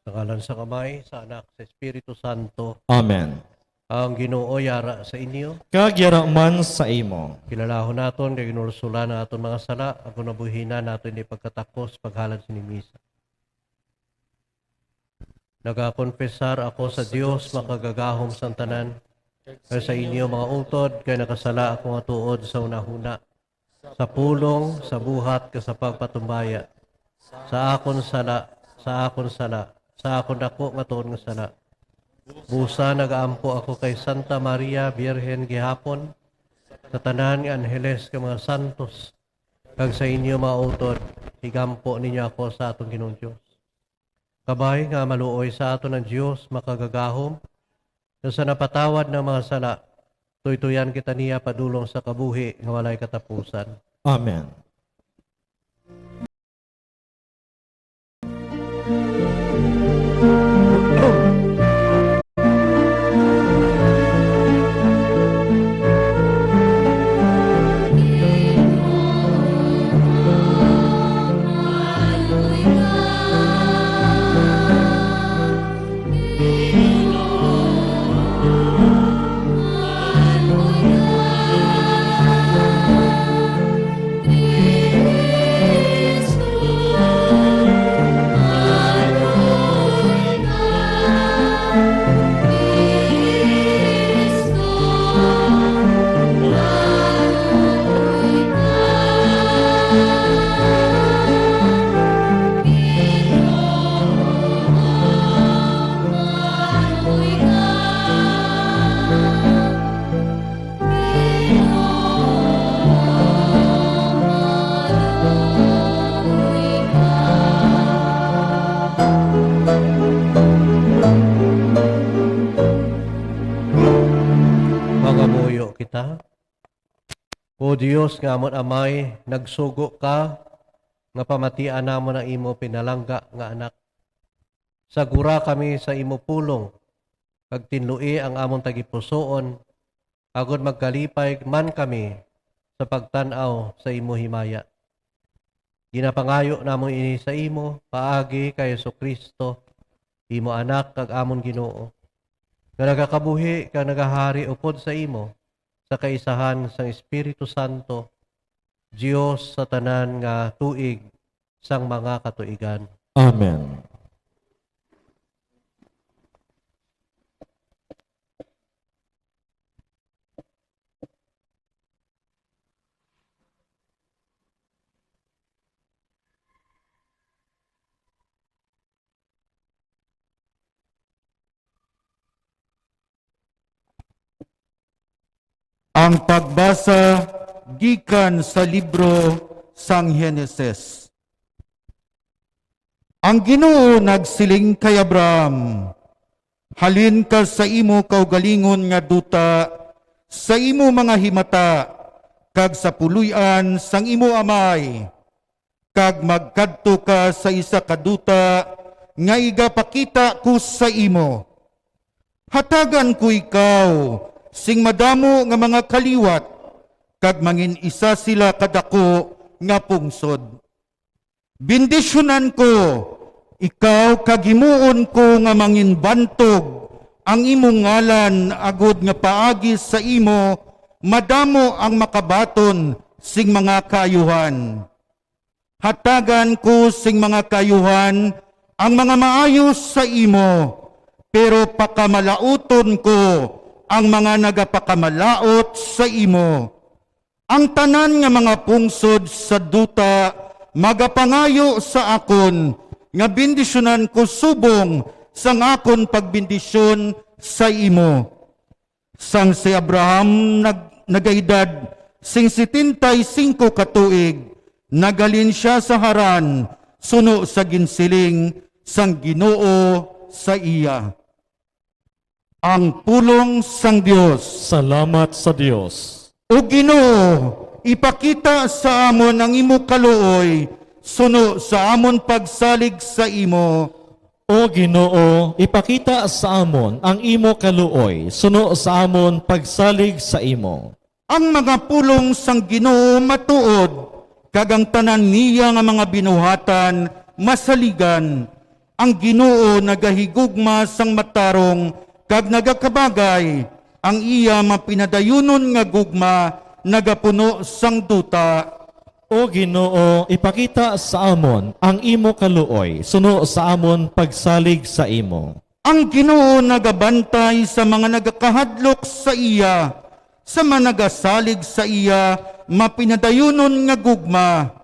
Sa ngalan sang Amay, sa Anak, sa Espiritu Santo. Amen. Ang Ginoo yara sa inyo. Kag yara man sa imo. Kilalahon naton kag inulsulan ang aton mga sala, agod mabuhinan naton ini pagkatakos paghalad sini misa. Nagakonfesar ako sa Dios makagagahom sang tanan, kag sa inyo mga utod, kay nakasala ako nga tuod sa hunahuna, sa pulong, sa buhat, kag sa pagpatumbaya. Sa akon sala, sa akon sala, sa akon dako nga tuod nga sala. Busa nagaampo ako kay Santa Maria, Birhen gihapon, sa tanan nga anheles kag mga santos, kag sa inyo mga utod, igampo ninyo ako sa aton Ginoong Dios. Kabay nga maluoy sa aton ang Dios makagagahom, nga sa napatawad nga mga sala, tuytuyan kita niya padulong sa kabuhi nga walay katapusan. Amen. Misa. O Dios nga amon Amay, nagsugo ka nga pamatian namon ang imo pinalangga nga Anak. Sagura kami sa imo pulong, kag tinloi ang amon tagipusoon, agod magkalipay man kami sa pagtan-aw sa imo himaya. Ginapangayo namon ini sa imo paagi kay Jesu-Cristo, imo Anak kag amon Ginoo, nga nagakabuhi kag nagahari upod sa imo sa kaisahan sang Espiritu Santo, Dios sa tanan nga tuig sang mga katuigan. Amen. Ang pagbasa gikan sa libro sang Genesis. Ang Ginoo nagsiling kay Abraham, "Halin ka sa imo kaugalingon nga duta, sa imo mga himata, kag sa puloy-an sang imo amay, kag magkadto ka sa isa ka duta nga igapakita ko sa imo. Hatagan ko ikaw sing madamo nga mga kaliwat, kag mangin-isa sila ka daku nga pungsod. Bendisyunan ko ikaw, kag himuon ko nga manginbantog ang imo ngalan, agod nga paagi sa imo madamo ang makabaton sing mga kaayuhan. Hatagan ko sing mga kaayuhan ang mga maayo sa imo, pero pakamalaoton ko ang mga nagapakamalaot sa imo. Ang tanan nga mga pungsod sa duta magapangayo sa akon nga bendisyunan ko subong sang akon pagbendisyon sa imo." Sang si Abraham nag-, nagaedad sing setenta y cinco ka tuig, naghalin sia sa Haran, suno sa ginsiling sang Ginoo sa iya. Ang pulong sang Dios. Salamat sa Dios. O Ginoo, ipakita sa amon ang imo kaluoy suno sa amon pagsalig sa imo. O Ginoo, ipakita sa amon ang imo kaluoy suno sa amon pagsalig sa imo. Ang mga pulong sang Ginoo matuod, kag ang tanan niya nga mga binuhatan masaligan. Ang Ginoo nagahigugma sang matarong kag nagakabagay, ang iya mapinadayunon nga gugma nagapuno sang duta. O Ginoo, ipakita sa amon ang imo kaluoy suno sa amon pagsalig sa imo. Ang Ginoo nagabantay sa mga nagakahadlok sa iya, sa mga nagasalig sa iya mapinadayunon nga gugma.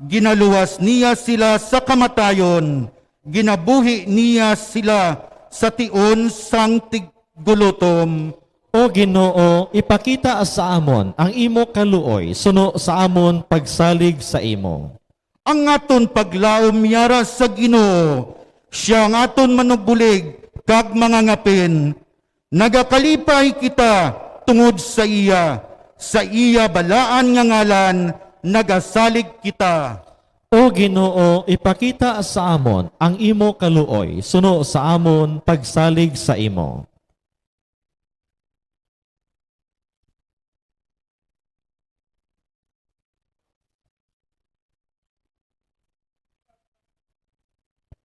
Ginaluwas niya sila sa kamatayon, ginabuhi niya sila sa tion sang tig-, gulutom. O Ginoo, ipakita sa amon ang imo kaluoy suno sa amon pagsalig sa imo. Ang aton paglaom yara sa Ginoo, sia ang aton manugbulig kag mangangapin. Nagakalipay kita tungod sa iya, sa iya balaan nga ngalan nagasalig kita. O Ginoo, ipakita sa amon ang imo kaluoy suno sa amon pagsalig sa imo.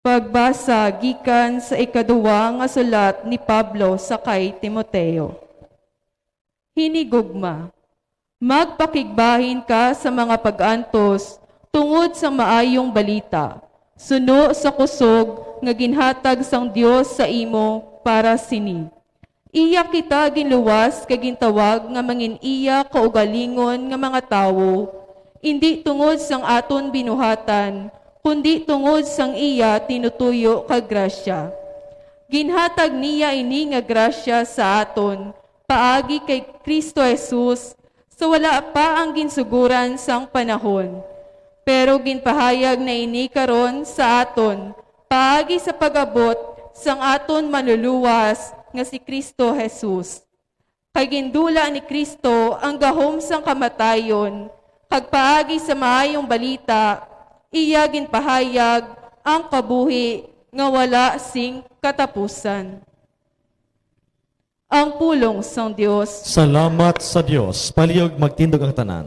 Pagbasa gikan sa ikaduwa nga sulat ni Pablo sa kay Timoteo. Hinigugma, magpakigbahin ka sa mga pag-antos tungod sa maayong balita, suno sa kusog nga ginhatag sang Dios sa imo para sini. Iya kita ginluwas kag gintawag nga mangin-iya kaugalingon nga mga tawo, indi tungod sang aton binuhatan, kundi tungod sang iya tinutuyo kag grasya. Ginhatag niya ini nga grasya sa aton paagi kay Cristo Jesus, sa wala pa ang ginsuguran sang panahon. Pero ginpahayag na ini karon sa aton paagi sa pag-abot sang aton Manluluwas nga si Cristo Jesus. Kay gindula ni Cristo ang gahom sang kamatayon, kag paagi sa Maayong Balita, iya ginpahayag ang kabuhi nga wala sing katapusan. Ang pulong sang Dios. Salamat sa Dios. Palihog magtindog ang tanan.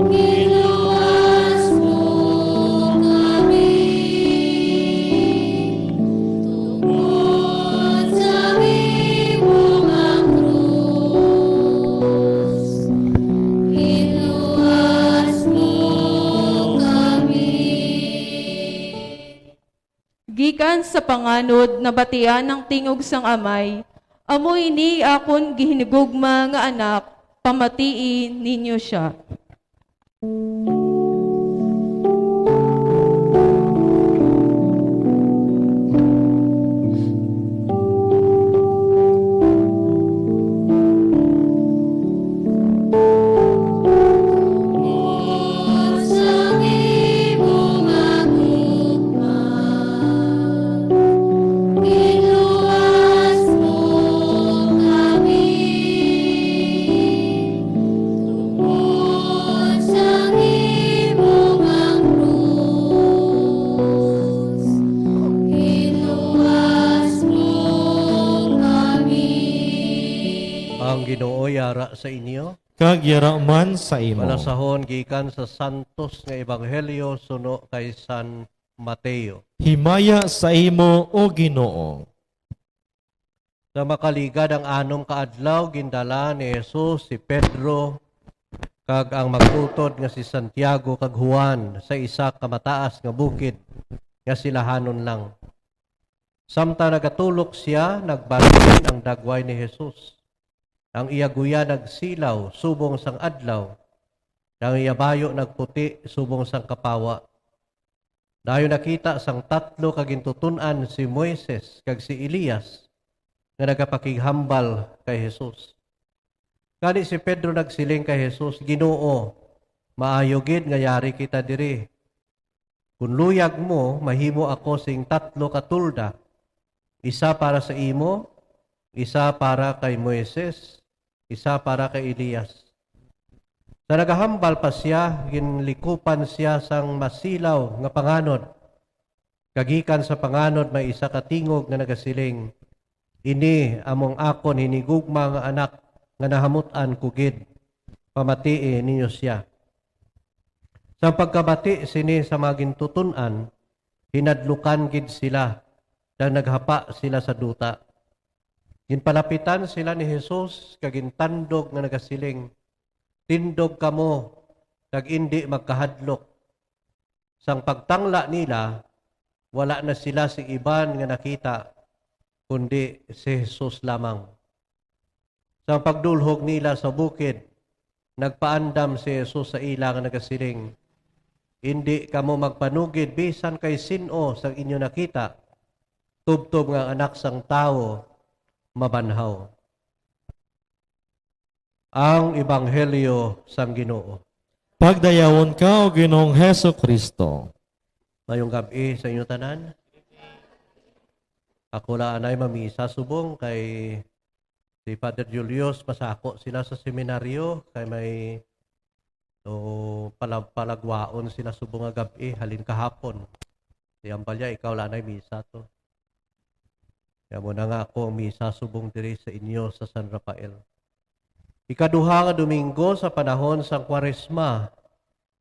Giluwas mo kami tungod sa imo nga krus. Giluwas mo kami. Gikan sa panganod nabatian ang tingog sang Amay, "Amo ini akon gihinigugma nga Anak, pamatii ninyo sia." Tungod sang imo nga krus, giluwas mo kami. Ang Ginoo yara sa inyo. Kag yara man sa imo. Balasahon gikan sa Santos nga Ebanghelyo suno kay San Mateo. Himaya sa imo, O Ginoo. Sa makaligad ang anom ka adlaw, gindala ni Jesus si Pedro kag ang magutod nga si Santiago kag Juan sa isa ka mataas nga bukid nga silahanon lang. Samtang nagatulok sia, nagbalhin ang dagway ni Jesus. Ang iya guya nagsilaw subong sang adlaw, ang iya bayo nagputi subong sang kapawa. Dayon nakita sang tatlo ka gintuton-an, si Moises kag si Elias, nga nagapakighambal kay Jesus. Gani si Pedro nagsiling kay Jesus, "Ginoo, maayo gid nga yari kita diri. Kon luyag mo, mahimo ako sing tatlo ka tolda, isa para sa imo, isa para kay Moises, isa para kay Elias." Sa nagahambal pa sia, ginlikupan sia sang masilaw nga panganod. Kag gikan sa panganod may isa ka tingog nga nagasiling, "Ini amo ang akon hinigugma nga Anak, nga nahamut-an ko gid. Pamatii ninyo sia." Sa pagkabati sini sa mga gintuton-an, hinadlukan gid sila, kag naghapa sila sa duta. Ginpalapitan sila ni Jesus kag gintandog nga nagasiling, "Tindog kamo kag indi magkahadlok." Sang pagtangla nila, wala na sila sing iban nga nakita, kundi si Jesus lamang. Sang pagdulhog nila sa bukid, nagpaandam si Jesus sa ila nga nagasiling, "Indi kamo magpanugid bisan kay sin-o sang inyo nakita, tubtob nga ang Anak sang Tawo mabanhaw." Ang Ebanghelyo sang Ginoo. Pagdayawon ka, O Ginoong Jesu-Cristo. Mayong gab-i sa inyo tanan. Ako la anay mamisa subong kay si Father Julius, masako sila sa seminaryo, kay may, so, pala-, palagwaon sila subong nga gab-i, halin kahapon. Si Ambalia, ikaw la anay misa to. Kaya mo na nga ako ang misa subong diri sa inyo sa San Rafael. Ikaduha nga Domingo sa panahon sang Kwaresma,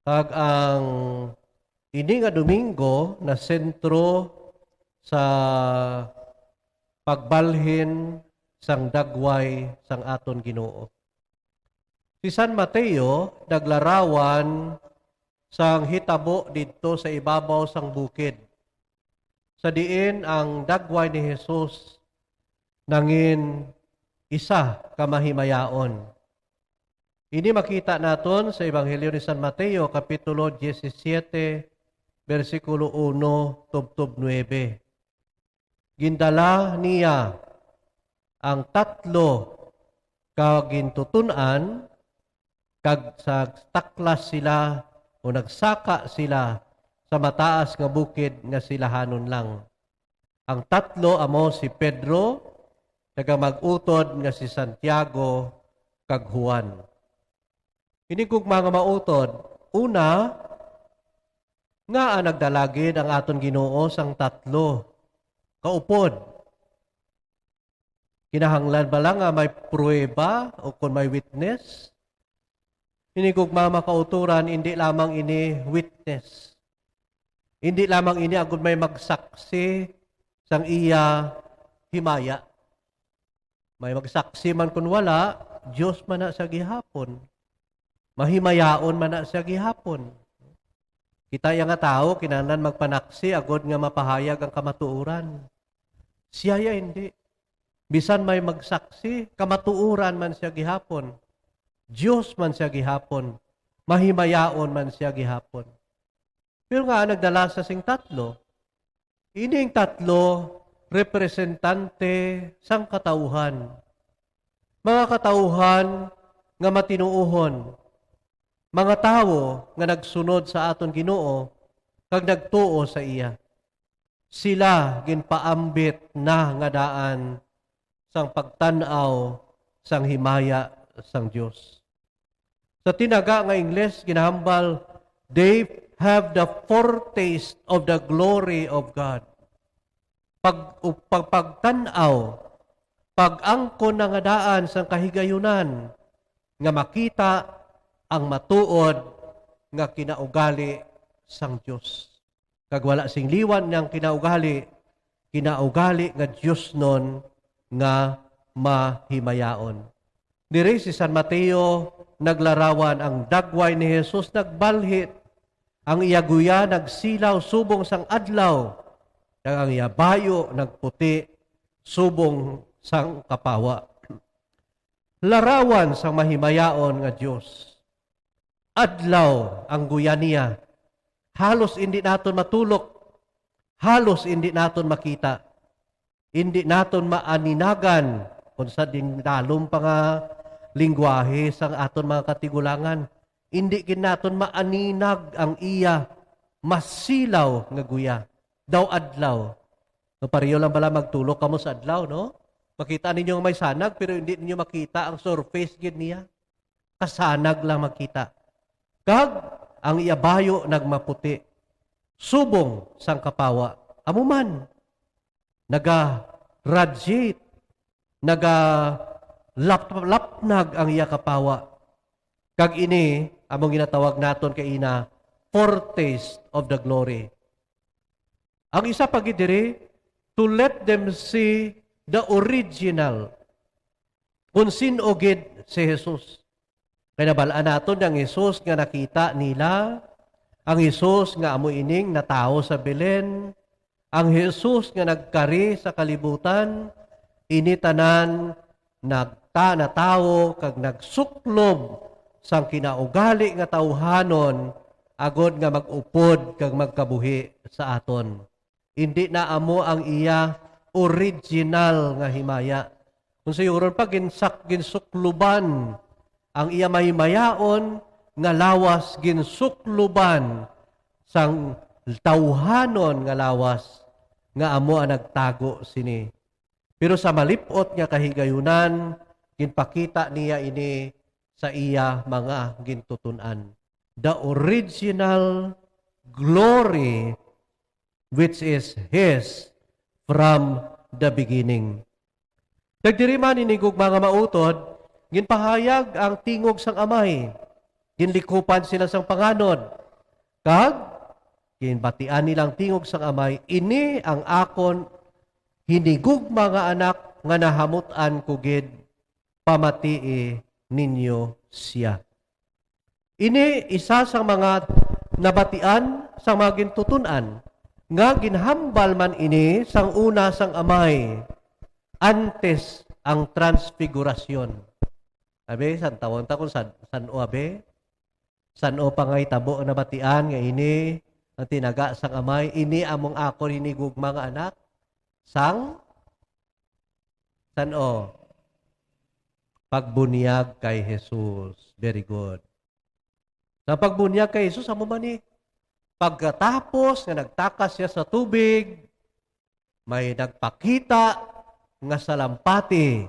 kag ang ini nga Domingo nasentro sa pagbalhin sang dagway sang aton Ginoo. Si San Mateo naglarawan sang hitabo didto sa ibabaw sang bukid, sa diin ang dagway ni Jesus nangin isa ka mahimayaon. Ini makita naton sa Ebanghelyo ni San Mateo, Kapitulo disisiete, bersikulo uno tubtob nuebe. Gindala niya ang tatlo ka gintutun-an, kag sa taklas sila o nagsaka sila sa mataas nga bukid nga silahanon lang. Ang tatlo amo si Pedro, taga mag-utod nga si Santiago, kag Juan. Ini gugma nga mautod, una, ngaa nagdala gid ang aton Ginoo sang tatlo ka upod? Kinahanglan bala nga may pruweba o kon may witness? Ini gugma, mga kauturan, indi lamang ini witness. Indi lamang ini agud may magsaksi sang iya himaya. May magsaksi man kon wala, Dios man na siya gihapon. Mahimayaon man na siya gihapon. Kita iya nga tawo, kinahanglan magpanaksi agud nga mapahayag ang kamatuoran. Siya ya hindi. Bisan may magsaksi, kamatuoran man siya gihapon. Dios man siya gihapon. Mahimayaon man siya gihapon. Pero nga nagdala sa sing tatlo. Ining tatlo, representante sang katawhan. Mga katawhan nga matinuohon, mga tawo nga nagsunod sa aton Ginoo kag nagtuo sa iya. Sila ginpaambit na nga daan sang pagtan-aw sang himaya sang Dios. Sa tinaga nga Ingles, ginahambal, "They have the foretaste of the glory of God." Pag, pag, pagtan-aw, pag-angkon na nga daan sang kahigayunan nga makita ang matuod nga kinaugali sang Dios. Kag wala sing liwan niyang kinaugali, kinaugali nga diosnon nga mahimayaon. Diri si San Mateo naglarawan, ang dagway ni Jesus nagbalhit, ang iya guya nagsilaw subong sang adlaw, kag ang iya bayo nagputi subong sang kapawa. Larawan sang mahimayaon nga Dios. Adlaw ang guya niya. Halos indi naton matulok. Halos indi naton makita. Indi naton maaninagan, kung sa ding dalom pa nga lingwahe sang aton mga katigulangan. Indi gid naton maaninag ang iya masilaw nga guya. Daw adlaw. No, pareho lang bala magtulok kamo sa adlaw, no? Makita ninyo nga may sanag, pero hindi ninyo makita ang surface gid niya. Kasanag lang makita. Kag ang iya bayo nagmaputi, subong sang kapawa. Amo man, naga-radiate, nagalap-, lapnag ang iya kapawa. Kag ini among ginatawag naton kaina, foretaste of the glory. Ang isa pa gid diri, to let them see the original, kung sin-o gid si Jesus. Kay nabal-an naton ang Jesus nga nakita nila, ang Jesus nga amo ining natawo sa Belen, ang Jesus nga nagkari sa kalibutan, ini tanan nagta-, natawo kag nagsuklob sang kinaugali nga tawhanon, agod nga mag-upod kag magkabuhi sa aton. Indi na amo ang iya original nga himaya. Kung sayuron pa, ginsak-, ginsukluban ang iya mahimayaon nga lawas, ginsukluban sang tawhanon nga lawas nga amo ang nagtago sini. Pero sa malip-ot nga kahigayunan, ginpakita niya ini sa iya mga gintuton-an. The original glory which is his from the beginning. Nagdiri man ini gugma nga mautod, ginpahayag ang tingog sang Amay. Ginlikupan sila sang panganod. Kag ginbatian nila ang tingog sang Amay, "Ini ang akon hinigugma nga Anak nga nahamut-an ko gid, pamatii ninyo sia." Ini isa sang mga nabatian sang mga gintuton-an, nga ginhambal man ini sang una sang Amay, antes ang Transfigurasyon. Abi, san tawon ta kung san, san-o, abi? San-o pa nga hitabo ang nabatian nga ini Ang tinaga sang Amay, "Ini among akon hinigugma nga anak." Sang? San-o? Pagbunyag kay Jesus. Very good. Sa pagbunyag kay Jesus, amo man ni, pagkatapos nga nagtakas siya sa tubig, may nagpakita nga salampati,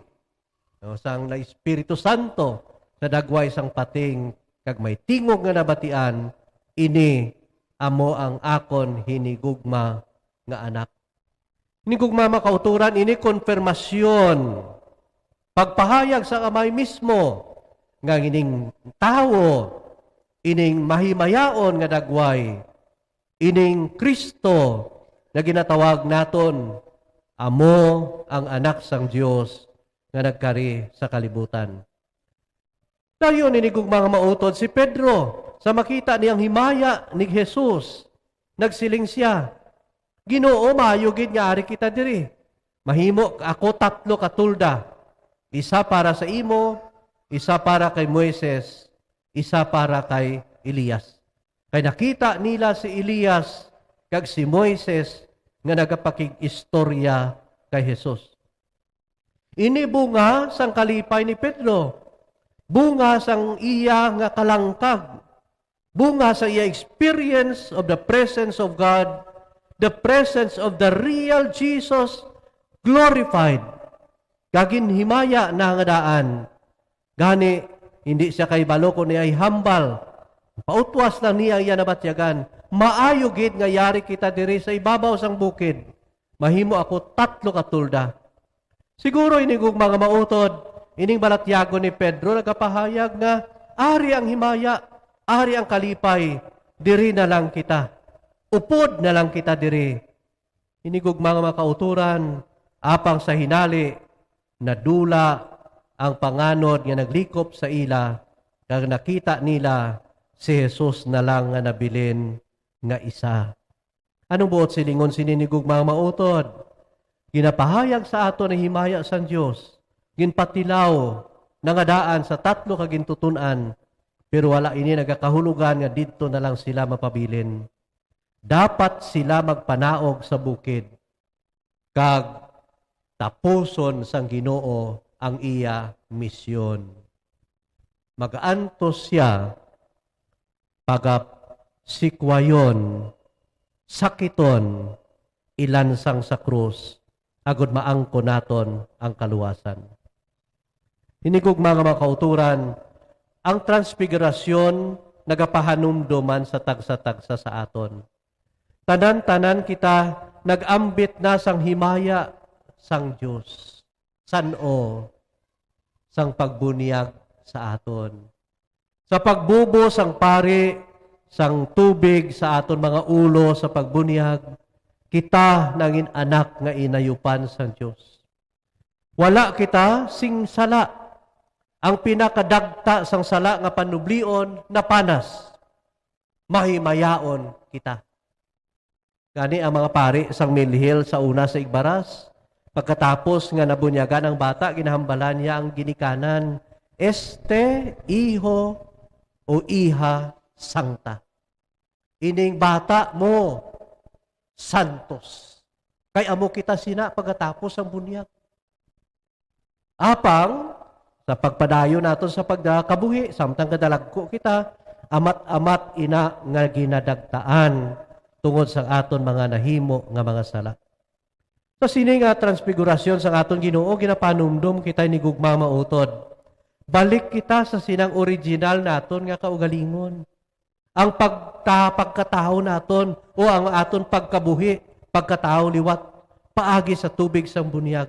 no, sang na Espiritu Santo sa dagway sang pating, kag may tingog nga nabatian, "Ini amo ang akon hinigugma nga anak." Hinigugma, mga kauturan, ini konfirmasyon, pagpahayag sa Amay mismo nga ining tawo, ining mahimayaon nga dagway, ining Cristo nga ginatawag naton, amo ang Anak sang Dios nga nagkari sa kalibutan. Dayon, hinigugma, mga mautod, si Pedro, sa makita niya ang himaya ni Jesus, nagsiling sia, "Ginoo, maayo gid nga ari kita diri. Mahimo ako tatlo ka tolda, isa para sa imo, isa para kay Moises, isa para kay Elias." Kay nakita nila si Elias kag si Moises nga nagapakig-istorya kay Jesus. Ini bunga sang kalipay ni Pedro, bunga sang iya nga kalangkag, bunga sa iya experience of the presence of God, the presence of the real Jesus glorified. Kag ginhimaya na nga daan. Gani, hindi siya kahibalo kon iyay hambal. Pautwas lang niya ang iya nabatyagan, "Maayo gid nga yari kita diri sa ibabaw sang bukid. Mahimo ako tatlo ka tolda." Siguro, hinigugma, mga mautod, ining balatyagon ni Pedro nagapahayag nga, "Ari ang himaya, ari ang kalipay, diri na lang kita. Upod na lang kita diri." Hinigugma, mga kauturan, apang sa hinali, nadula ang panganod nga naglikop sa ila, kag nakita nila si Jesus na lang nga nabilin nga isa. Anong buot silingon sini, hinigugma, mga mautod? Ginapahayag sa aton ang himaya sang Dios. Ginpatilaw na nga daan sa tatlo ka gintuton-an, pero wala ini nagakahulogan nga didto na lang sila mapabilin. Dapat sila magpanaog sa bukid kag tapuson sang Ginoo ang iya misyon. Mag-antos sia, pagasikwayon, sakiton, ilansang sa krus, agod maangkon naton ang kaluwasan. Hinigugma, mga kauturan, ang transfigurasyon nagapahanumdom man sa tagsa-tagsa sa aton. Tanan-tanan kita nag-ambit na sang himaya sang Dios, san-o sang pagbunyag sa aton. Sa pagbubo sang pari sang tubig sa aton mga ulo sa pagbunyag, kita nangin anak nga inayupan sang Dios. Wala kita sing sala. Ang pinakadagta sang sala nga panublion napanas. Mahimayaon kita. Gani ang mga pari sang Milhil sa una sa Igbaras, pagkatapos nga nabunyagan ang bata, ginahambalan niya ang ginikanan, "Este hijo o hija santa." Ining bata mo, santos. Kay amo kita sina pagkatapos sang bunyag. Apang sa pagpadayon naton sa pagkabuhi, samtang kadalagko kita, amat-amat ina nga ginadagtaan tungod sa aton mga nahimo nga mga sala. Sa sini nga transfigurasyon sang aton Ginoo, ginapanumdom kita ni gugma mautod. Balik kita sa sinang original naton nga kaugalingon. Ang pagta-, pagkatawo naton o ang aton pagkabuhi, pagkatawo liwat, paagi sa tubig sang bunyag,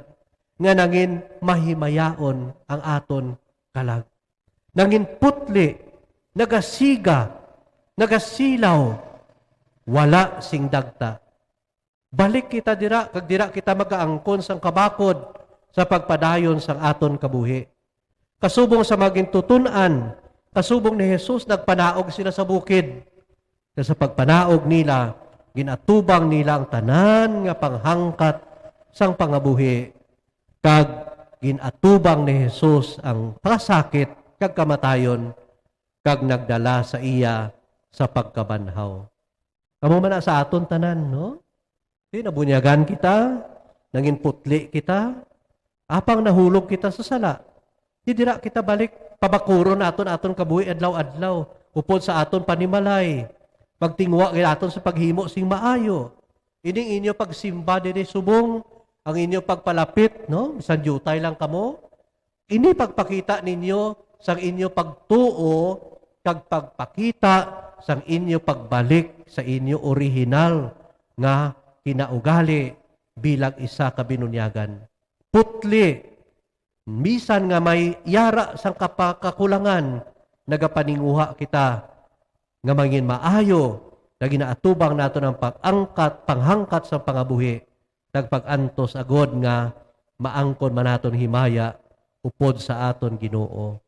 nga nangin mahimayaon ang aton kalag. Nangin putli, nagasiga, nagasilaw, wala sing dagta. Balik kita dira, kag dira kita magaangkon sang kabakod sa pagpadayon sang aton kabuhi. Kasubong sa mga gintuton-an, kasubong ni Jesus, nagpanaog sila sa bukid. Kag sa pagpanaog nila, gin-atubang nila ang tanan nga panghangkat sang pangabuhi, kag gin-atubang ni Jesus ang kasakit kag kamatayon, kag nagdala sa iya sa pagkabanhaw. Amo man na sa aton tanan, no? Di, nabunyagan kita, nangin putli kita, apang nahulog kita sa sala. Di dira kita balik pabakuron naton aton kabuhi adlaw-adlaw, upod sa aton panimalay. Magtingwa gid aton sa paghimo sing maayo. Ining inyo pagsimba diri subong, ang inyo pagpalapit, no? Bisan diutay lang kamo, ini pagpakita ninyo sang inyo pagtuo kag pagpakita sang inyo pagbalik sa inyo orihinal nga kinaugali bilang isa ka binunyagan. Putli, bisan nga may yara sang kapakakulangan, nagapaninguha kita nga mangin maayo nga ginaatubang naton ang pag-angkat, panghangkat sa pangabuhi, nagpag-antos agod nga maangkon man naton himaya upod sa aton Ginoo.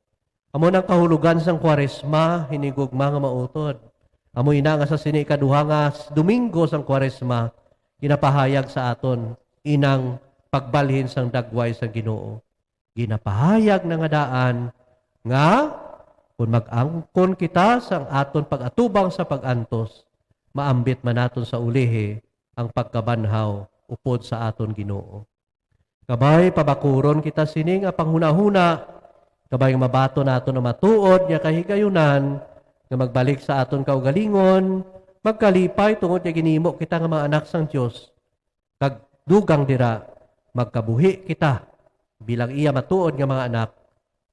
Amo nang kahulogan sang Kwaresma, hinigugma nga mautod. Amo ina nga sa sini kaduha nga s-, Domingo sang Kwaresma, ginapahayag sa aton inang pagbalhin sang dagway sang Ginoo. Ginapahayag na nga daan nga kon mag-angkon kita sang aton pag-atubang sa pag-antos, maambit man naton sa ulihi ang pagkabanhaw upod sa aton Ginoo. Kabay, pabakuron kita sini nga panghunahuna, kabay nga mabaton naton ang matuod nga kahigayunan nga magbalik sa aton kaugalingon, magkalipay tungod nga ginhimo kita nga mga anak sang Dios, kag dugang dira, magkabuhi kita bilang iya matuod nga mga anak,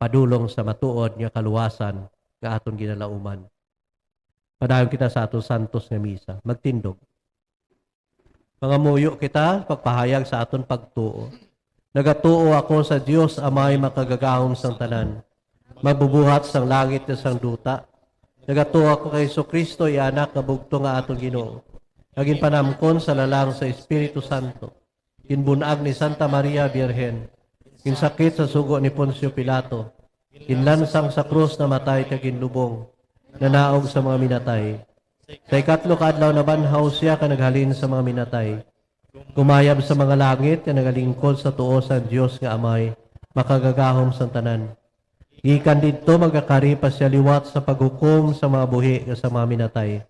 padulong sa matuod nga kaluwasan nga aton ginalauman. Padayon kita sa aton santos nga misa. Magtindog. Mangamuyo kita pagpahayag sa aton pagtuo. Nagatuo ako sa Dios Amay makagagahom sang tanan, magbubuhat sang langit kag sang duta. Nagatuo ako kay Jesu-Cristo, iya Anak nga bugtong nga aton Ginoo, nga ginpanamkon sa lalang sa Espiritu Santo, ginbun-ag ni Santa Maria Birhen, ginsakit sa sugo ni Poncio Pilato, ginlansang sa krus, namatay kag ginlubong, nanaog sa mga minatay. Sa ikatlo ka adlaw nabanhaw sia kag naghalin sa mga minatay. Kumayab sa mga langit kag nagalingkod sa tuo sang Dios nga Amay, makagagahom sang tanan. Gikan didto magakari pa sia liwat sa paghukom sa mga buhi kag sa mga minatay.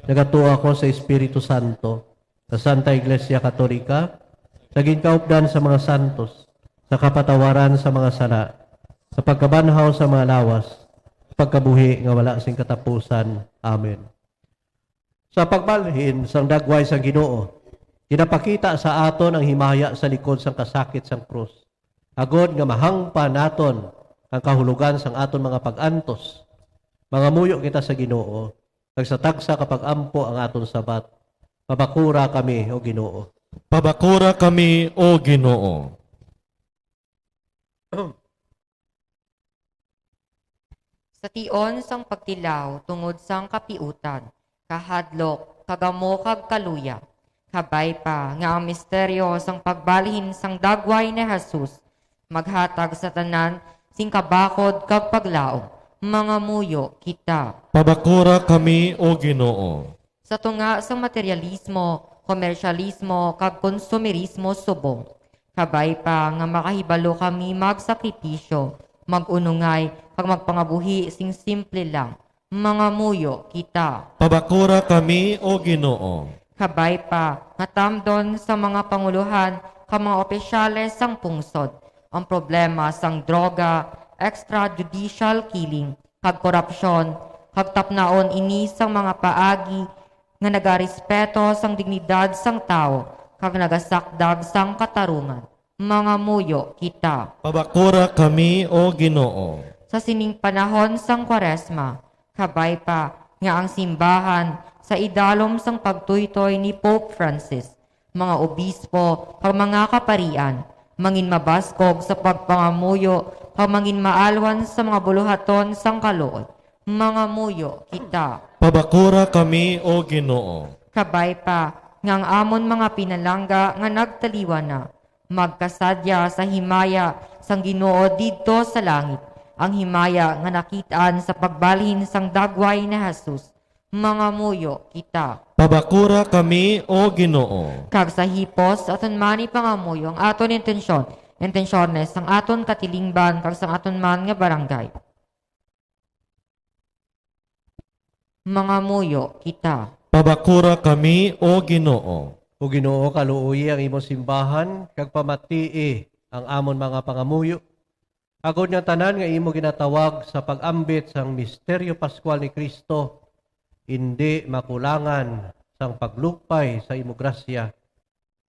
Nagatuo ako sa Espiritu Santo, sa Santa Iglesia Katolika, sa ginkaupdan sa mga santos, sa kapatawaran sa mga sala, sa pagkabanhaw sa mga lawas, sa pagkabuhi nga wala sing katapusan. Amen. Sa pagbalhin sang dagway sang Ginoo, ginapakita sa aton ang himaya sa likod sang kasakit sang krus, agod nga mahangpan naton ang kahulogan sang aton mga pag-antos. Mangamuyo kita sa Ginoo, kag sa tagsa ka pag-ampo ang aton sabat. Pabakura kami, O Ginoo. Pabakura kami, O Ginoo. Sa tion sang pagtilaw tungod sang kapiutan, kahadlok, kagamo, kag kaluya, kabay pa nga ang misteryo sang pagbalhin sang dagway ni Jesus maghatag sa tanan sing kabakod kag paglaom, mangamuyo kita. Pabakura kami, O Ginoo. Sa tunga sang materialismo, komersyalismo, kag konsumerismo subong, kabay pa nga makahibalo kami magsakripisyo, mag-unongay, kag magpangabuhi sing simple lang, mangamuyo kita. Pabakura kami, O Ginoo. Kabay pa nga tamdon sa mga pangulohan kag mga opisyales sang pungsod ang problema sang droga, extrajudicial killing, kag korupsyon, kag tapnaon ini sang mga paagi nga nagarespeto sang dignidad sang tawo kag nagasakdag sang katarungan. Mangamuyo kita. Pabakura kami, O Ginoo. Sa sining panahon sang Kwaresma, kabay pa nga ang simbahan sa idalom sang pagtuytoy ni Pope Francis, mga obispo, kag mga kaparian, mangin mabaskog sa pagpangamuyo, kag mangin maalwan sa mga buluhaton sang kaluoy. Mangamuyo kita. Pabakura kami, O Ginoo. Kabay pa nga ang amon mga pinalangga nga nagtaliwan na, magkasadya sa himaya sang Ginoo didto sa langit, ang himaya nga nakit-an sa pagbalhin sang dagway ni Jesus. Mangamuyo kita. Pabakura kami, O Ginoo. Kag sa hipos, aton man ipangamuyo ang aton intensyon, intensyones sang aton katilingban, kag sang aton man nga barangay. Mangamuyo kita. Pabakura kami, O Ginoo. O Ginoo, kaluoyi ang imo simbahan, kag pamatii ang amon mga pangamuyo, agod nga tanan nga imo ginatawag sa pag-ambit sang misteryo pascual ni Cristo, indi makulangan sang paglupay sa imo grasya,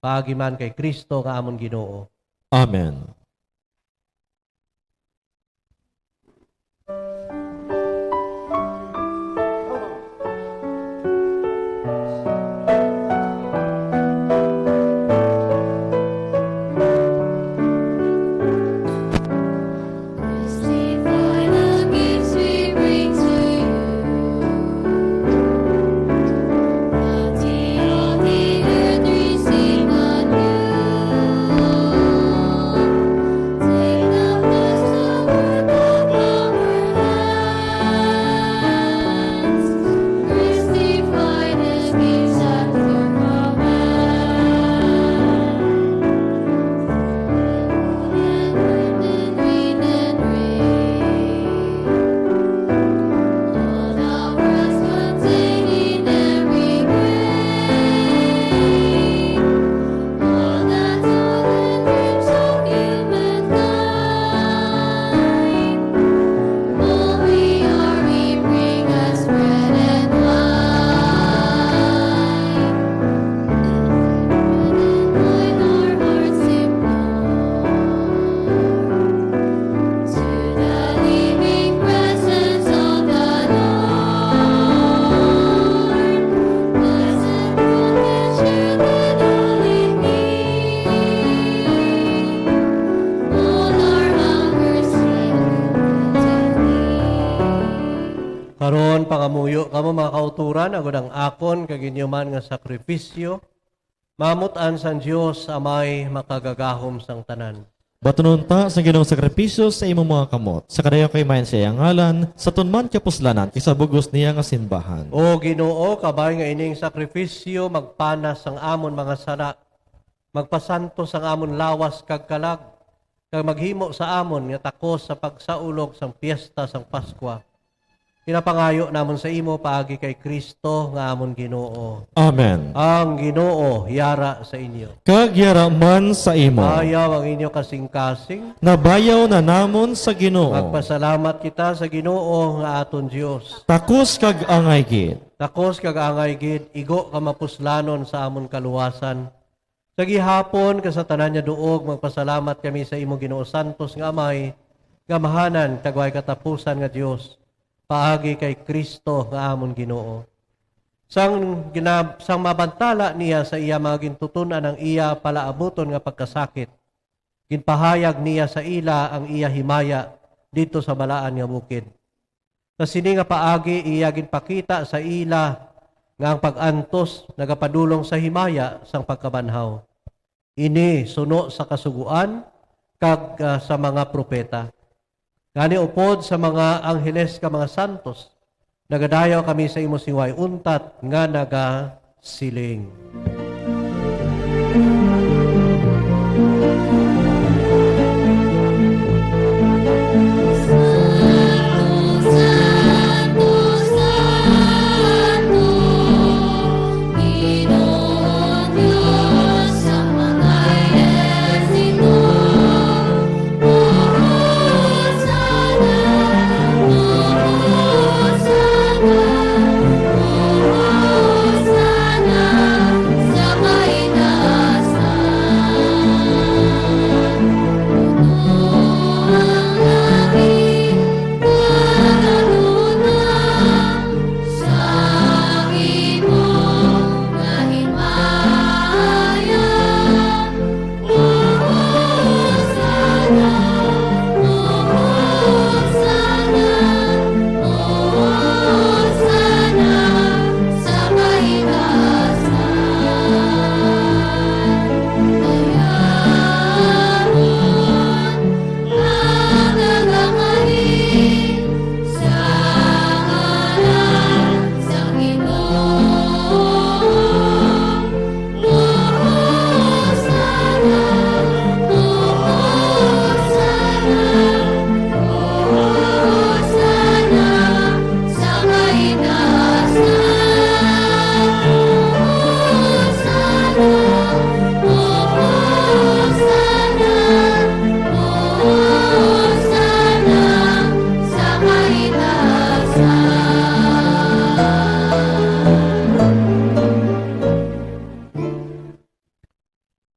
paagi man kay Cristo nga amon Ginoo. Amen. Karon, pangamuyo kamo, mga kauturan, agod ang akon kag inyo man nga sakripisyo mamut-an sang Dios, Amay makagagahom sang tanan. Batunon ta sa Ginoong sakripisyo sa imong mga kamot, sa kadayaw kay mayan sa iyang ngalan, sa tunman kapuslanan, kag sa bug-os niya nga simbahan. O Ginoo, kabay nga ining sakripisyo magpanas sang amon mga sala, magpasantos sang amon lawas kag kalag, kag maghimo sa amon nga takos sa pagsaulog sang piyesta sang Paskwa. Ginapangayo namon sa imo paagi kay Cristo nga amon Ginoo. Amen. Ang Ginoo yara sa inyo. Kag yara man sa imo. Ayaw ang inyo kasing-kasing. Nabayaw na namon sa Ginoo. Magpasalamat kita sa Ginoo nga aton Dios. Takos kag angay gid. Takos kag angay gid, igo kamapuslanon sa amon kaluwasan. Sa gihapon kag sa tanan nga duog, magpasalamat kami sa imo, Ginoo, santos nga Amay, gamhanan kag way katapusan nga Dios, paagi kay Cristo nga amon Ginoo. Sang gina-, sang mabantala niya sa iya mga gintuton-an ang iya palaabuton nga pagkasakit, ginpahayag niya sa ila ang iya himaya didto sa balaan nga bukid. Sa sini nga paagi iya ginpakita sa ila nga ang pag-antos nagapadulong sa himaya sang pagkabanhaw. Ini suno sa Kasugoan kag, ah, sa mga propeta. Gani, upod sa mga angheles kag mga santos, nagadayaw kami sa imo sing way untat nga naga- siling.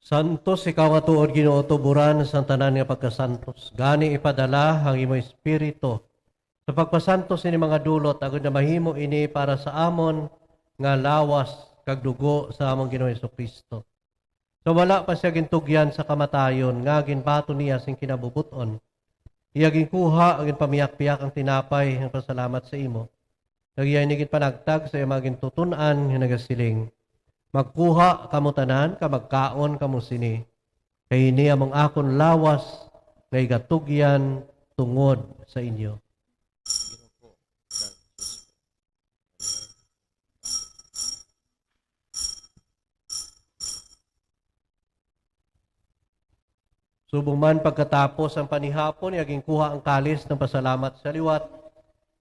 Santos ikaw nga tuod, Ginoo, tuboran sang tanan nga pagkasantos. Gani ipadala ang imo Espiritu sa pagpasantos sini mga dulot, agod nga mahimo ini para sa amon nga lawas kag dugo sa amon Ginoo Jesu-Cristo. Sa wala pa sia gintugyan sa kamatayon, nga ginbaton niya sing kinabubot-on, iya ginkuha, ginpamiyakpiyak ang tinapay, nagpasalamat sa imo, kag iya ini ginpanagtag sa iya mga gintuton-an nga nagasiling, "Magkuha kamo tanan, kag magkaon kamo sini, kay ini among akon lawas nga igatugyan tungod sa inyo." Subong man pagkatapos ang panihapon, iya ginkuha ang kalis, nagpasalamat sa liwat,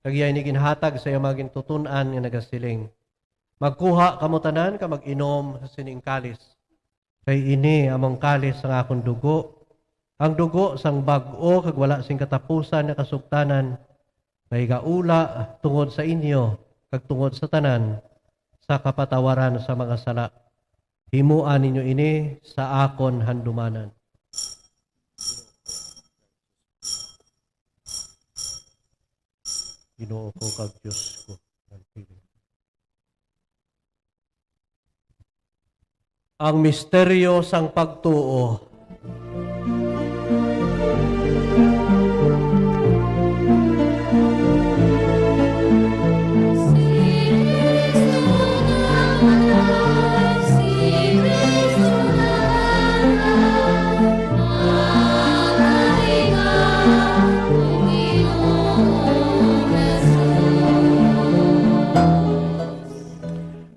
kag iya ini ginhatag sa iya mga gintuton-an nga nagasiling, "Magkuha kamo tanan kag mag-inom sa sining kalis, kay ini among kalis sang akon dugo, ang dugo sang bag-o kag wala sing katapusan nga kasugtanan, nga igaula tungod sa inyo kag tungod sa tanan sa kapatawaran sa mga sala. Himoa ninyo ini sa akon handumanan." Ginoo ko kag Dios ko. Ang misteryo sang pagtuo.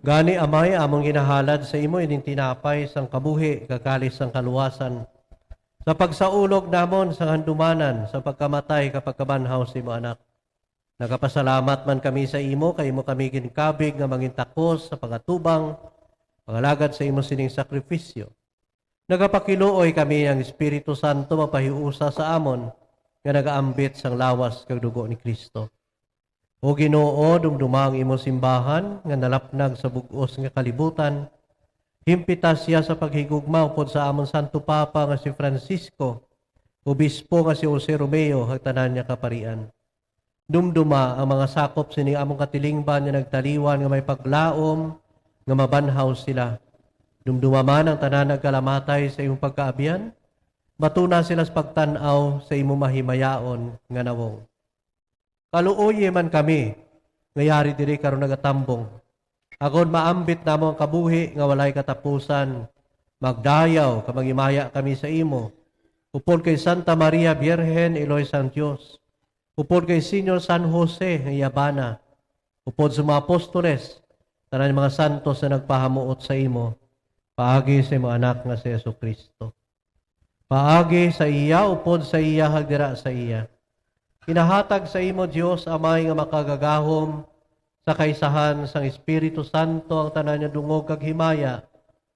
Gani, Amay, amon ginahalad sa imo ining tinapay sang kabuhi kag kalis sang kaluwasan, sa pagsaulog namon sang handumanan sa pagkamatay kag pagkabanhaw sa imo Anak. Nagapasalamat man kami sa imo kay imo kami ginkabig nga mangin takos sa pangatubang, pangalagad sa imo sining sakrifisyo. Nagapakiluoy kami ang Espiritu Santo mapahiusa sa amon nga nagaambit sang lawas kag dugo ni Cristo. O Ginoo, dumduma ang imo simbahan nga nalapnag sa bug-os nga kalibutan. Himpita sia sa paghigugma upod sa amon Santo Papa nga si Francisco, Obispo nga si Jose Romeo, kag tanan niya kaparian. Dumduma ang mga sakop sining among katilingban nga nagtaliwan nga may paglaom nga mabanhaw sila. Dumduma man ang tanan nagkalamatay sa imong pagkaabyan. Batuna sila sa pagtan-aw sa imong mahimayaon nga nawong. Kaluoyi man kami nga yari diri karon nagatambong, agod maambit namon ang kabuhi nga walay katapusan. Magdayaw kag maghimaya kami sa imo, upod kay Santa Maria Birhen, Iloy sang Dios, upod kay Señor San Jose nga iya bana, upod sa mga apostoles, tanan nga mga santos nga nagpahamuot sa imo, paagi sa imo Anak nga si Jesu-Cristo. Paagi sa iya, upod sa iya, kag dira sa iya. Ginahatag sa imo, Dios Amay nga makagagahom, sa kaisahan sang Espiritu Santo, ang tanan nga dungog kag himaya,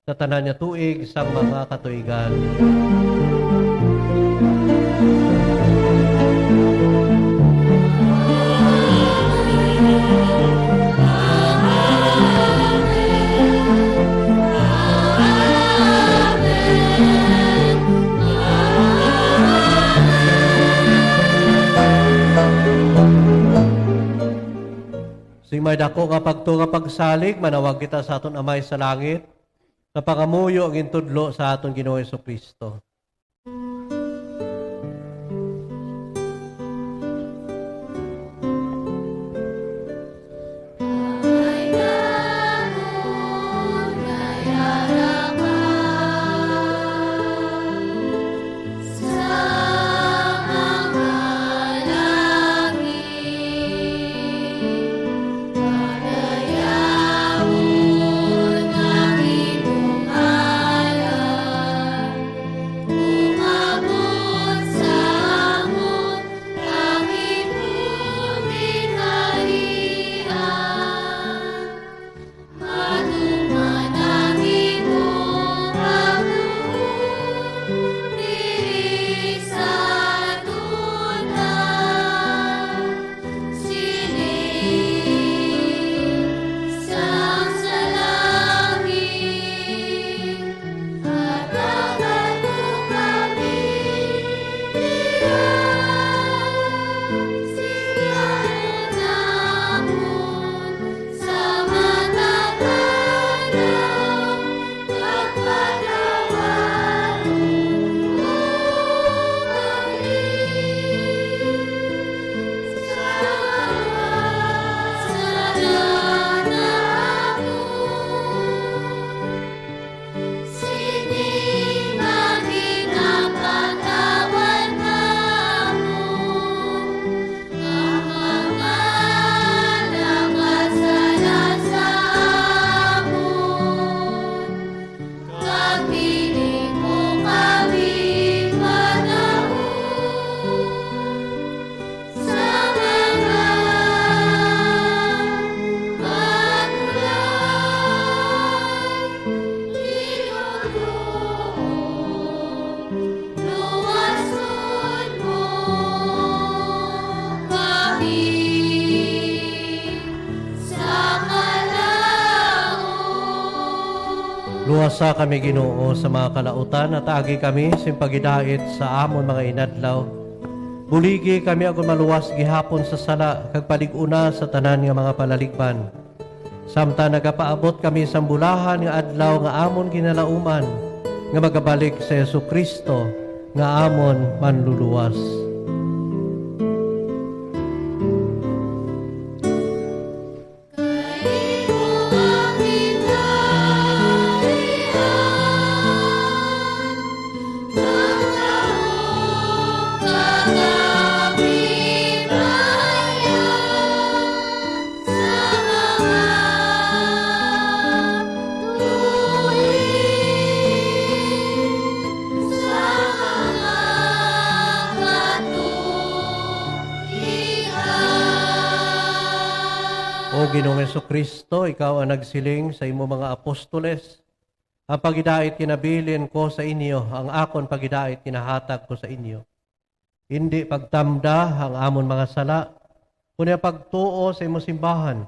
sa tanan nga tuig sang mga katuigan. Sing may dako nga pagtuo nga pagsalig, manawag kita sa aton Amay sa langit, sa pangamuyo nga gintudlo sa aton Ginoo Jesu-Cristo. Luwasa kami, Ginoo, sa mga kalautan, at agi kami sing paghidait sa amon mga inadlaw. Buligi kami agud maluwas gihapon sa sala, kag palig-una sa tanan nga mga palaligban. Samtang nagapaabot kami sang bulahan nga adlaw nga amon ginalauman, nga magabalik si Jesu-Cristo nga amon Manluluwas. Sa mga tuig, sa mga katuigan. O Ginoong Jesu-Cristo, ikaw ang nagsiling sa imo mga apostoles, "Ang paghidait kinabilin ko sa inyo, ang akon paghidait kinahatag ko sa inyo." Indi pagtamda ang amon mga sala, kundi ang pagtuo sa imo simbahan,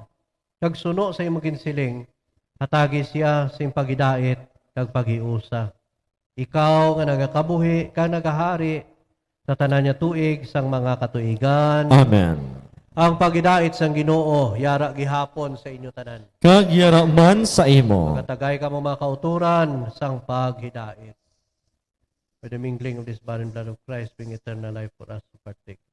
kag suno sa imo ginsiling, hatagi sia sing paghidait kag paghiusa. Ikaw nga nagakabuhi kag nagahari sa tanan nga tuig sang mga katuigan. Amen. Ang paghidait sang Ginoo yara gihapon sa inyo tanan. Kag yara man sa imo. Magatagay kamo, mga kautoran, sang paghidait. By the mingling of this body and blood of Christ, bring eternal life for us to partake.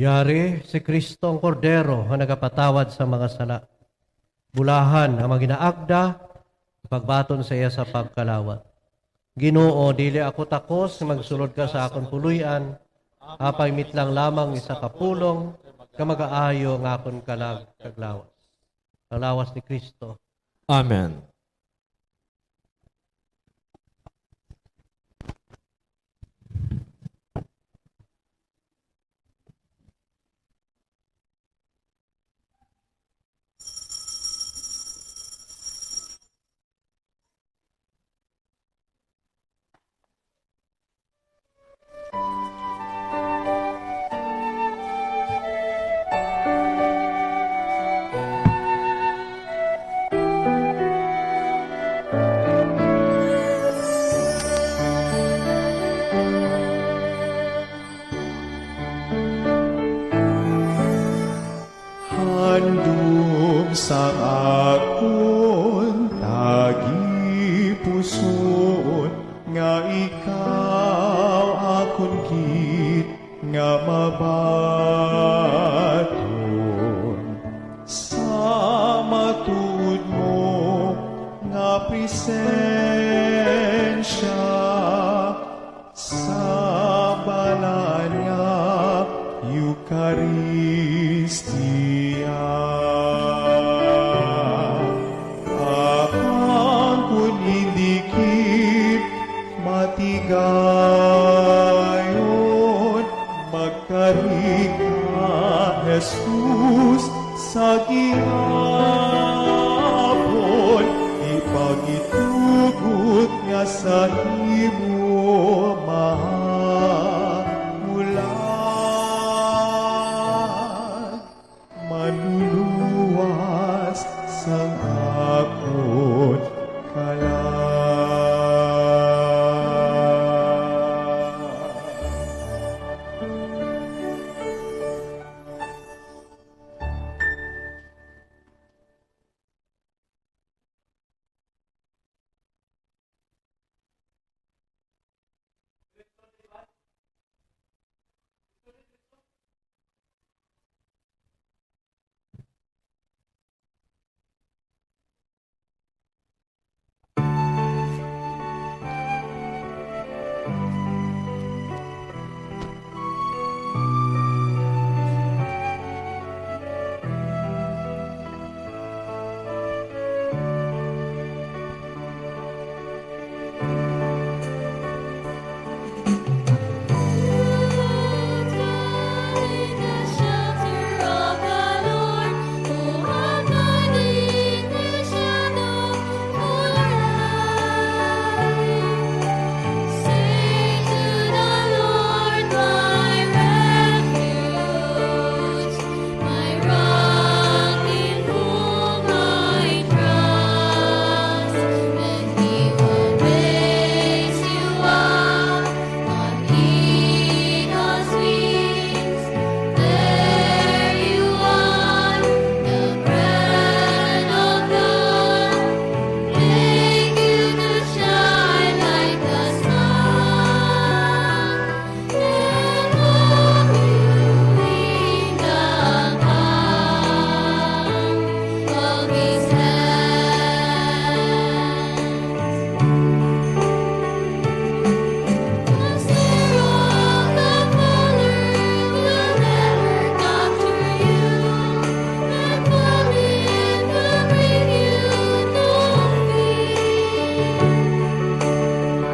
Yari si Cristo, ang Kordero nga nagapatawad sa mga sala. Bulahan ang mga ginaagda, pagbaton sa iya sa pagkalawat. Ginoo, dili ako takos nga magsulod ka sa akon puloy-an, apay mitlang lamang isa ka pulong, ka magaayo ang akon kalag kag lawas. Ang lawas ni Cristo. Amen. Handom sang akon tagipusoon, nga ikaw akon gid nga mabaton, sa matuod mo nga presensya, sa balaan nga Eukaristia. Apan kon indi gid Gayon, magkari ka, Jesus, sa gihapon, ipagitugot nga sa imo mahulag, manluluwas sang akon kalag. My rock in whom I trust, and he will raise you up on eagle's wings. There you are, the bread of God, make you to shine like the sun.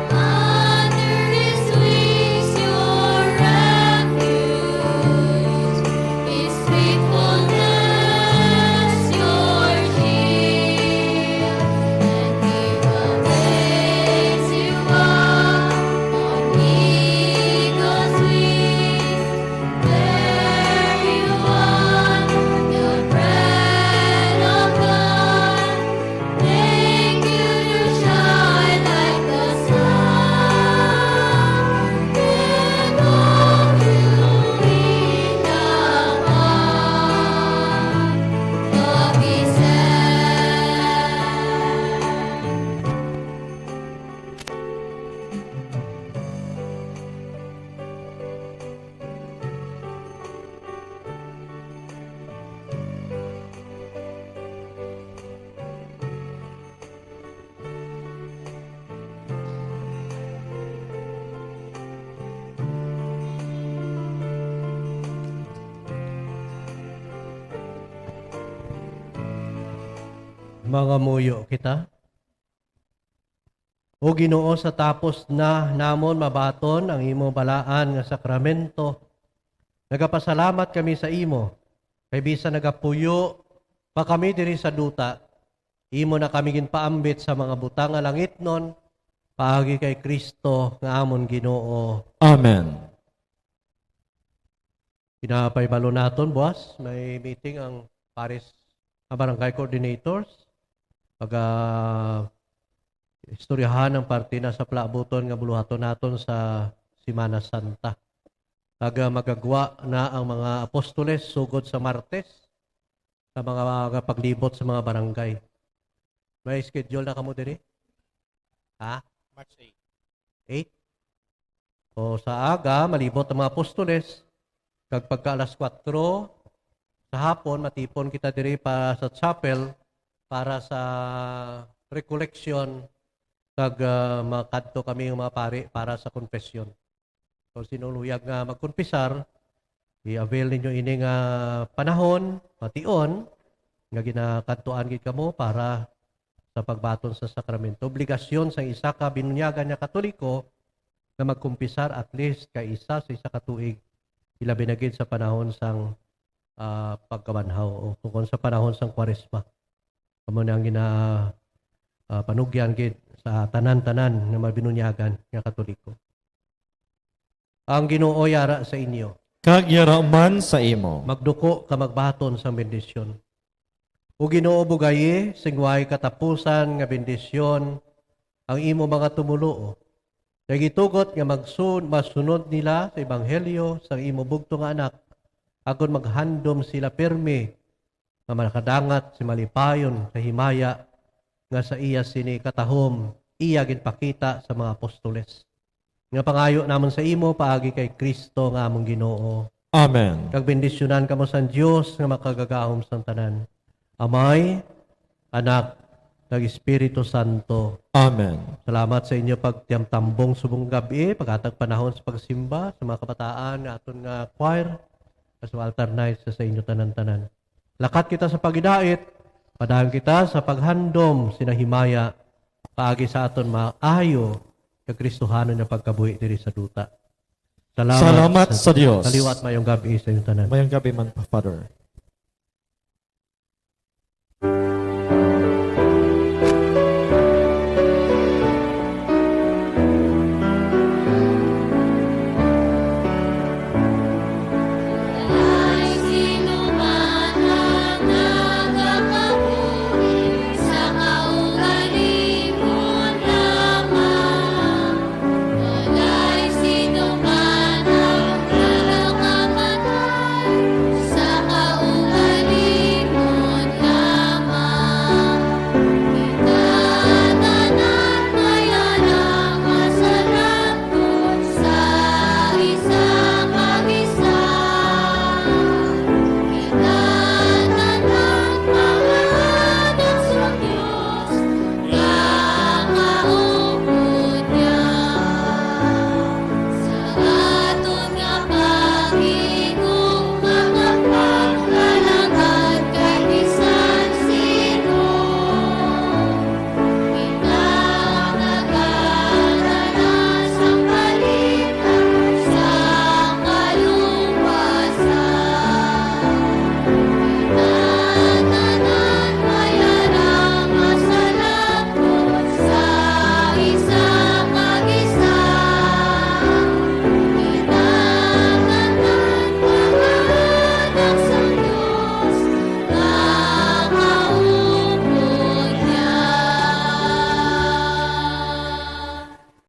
Under his wings your refuge, his faithfulness your shield, and he will raise you up on eagle's wings. There you are, the bread of God, make you to shine like the sun, and all who lean upon of his hand. Mangamuyo kita. O Ginoo, sa tapos na namon mabaton ang imo balaan nga sakramento, nagapasalamat kami sa imo, kay bisan nagapuyo pa kami diri sa duta, imo na kami ginpaambit sa mga butang nga langitnon, paagi kay Cristo nga amon Ginoo. Amen. Pinapahibalo naton, buwas may meeting ang pares, ang barangay coordinators. Pag, ah, istoryahan ang parte na sa palaabuton nga buluhaton naton sa Semana Santa. Pag, ah, magagwa na ang mga apostoles sugod sa Martes sa mga, mga paglibot sa mga barangay. May schedule na kamo diri? Ha? March eight. Eight? O sa aga, malibot ang mga apostoles. Kag pagka alas kuwatro sa hapon, matipon kita diri pa sa chapel para sa recollection. Kag, ah, makadto kami nga mga pari para sa confession. Kung sino luyag nga magkonpisar, i-avail ninyo ini nga panahon, mation, nga ginakadtuan gid kamo para sa pagbaton sa sakramento. Obligasyon sang isa ka binunyagan nga Katoliko nga magkumpisar at least kay isa sa isa ka tuig, ilabi na gid sa panahon sang, ah, pagkabanhaw o kung sa panahon sang Kwaresma. Amo na ang gina, ah, panugyan gid sa tanan-tanan nga mabinunyagan nga Katoliko. Ang Ginoo yara sa inyo. Kag yara man sa imo. Magduko ka magbaton sang bendisyon. O Ginoo, bugayi sing way katapusan nga bendisyon ang imo mga tumoluo, kay gitugot nga magsun-, masunod nila sa ebanghelyo sang imo bugtong nga Anak, agod maghandom sila pirme nga makadangat sa malipayon sa himaya nga sa iya sini katahom iya ginpakita sa mga apostoles. Nga pangayo namon sa imo paagi kay Cristo nga among Ginoo. Amen. Kag bendisyonan kamo sang Dios nga makagagahom sang tanan, Amay, Anak, kag Espiritu Santo. Amen. Salamat sa inyo pagtiyamtambong subong gab-i, paghatag panahon sa pagsimba sa mga kabataan nga aton nga choir, sa altar night sa, sa inyo tanan-tanan. Lakat kita sa pagidait, padayon kita sa paghandom sina himaya paagi sa aton maayo kag Kristohanon nga pagkabuhi diri sa duta. Salamat Salamat sa sa Dios. Sa liwat, mayong gab-i sa inyo tanan. Mayong gab-i man, Father.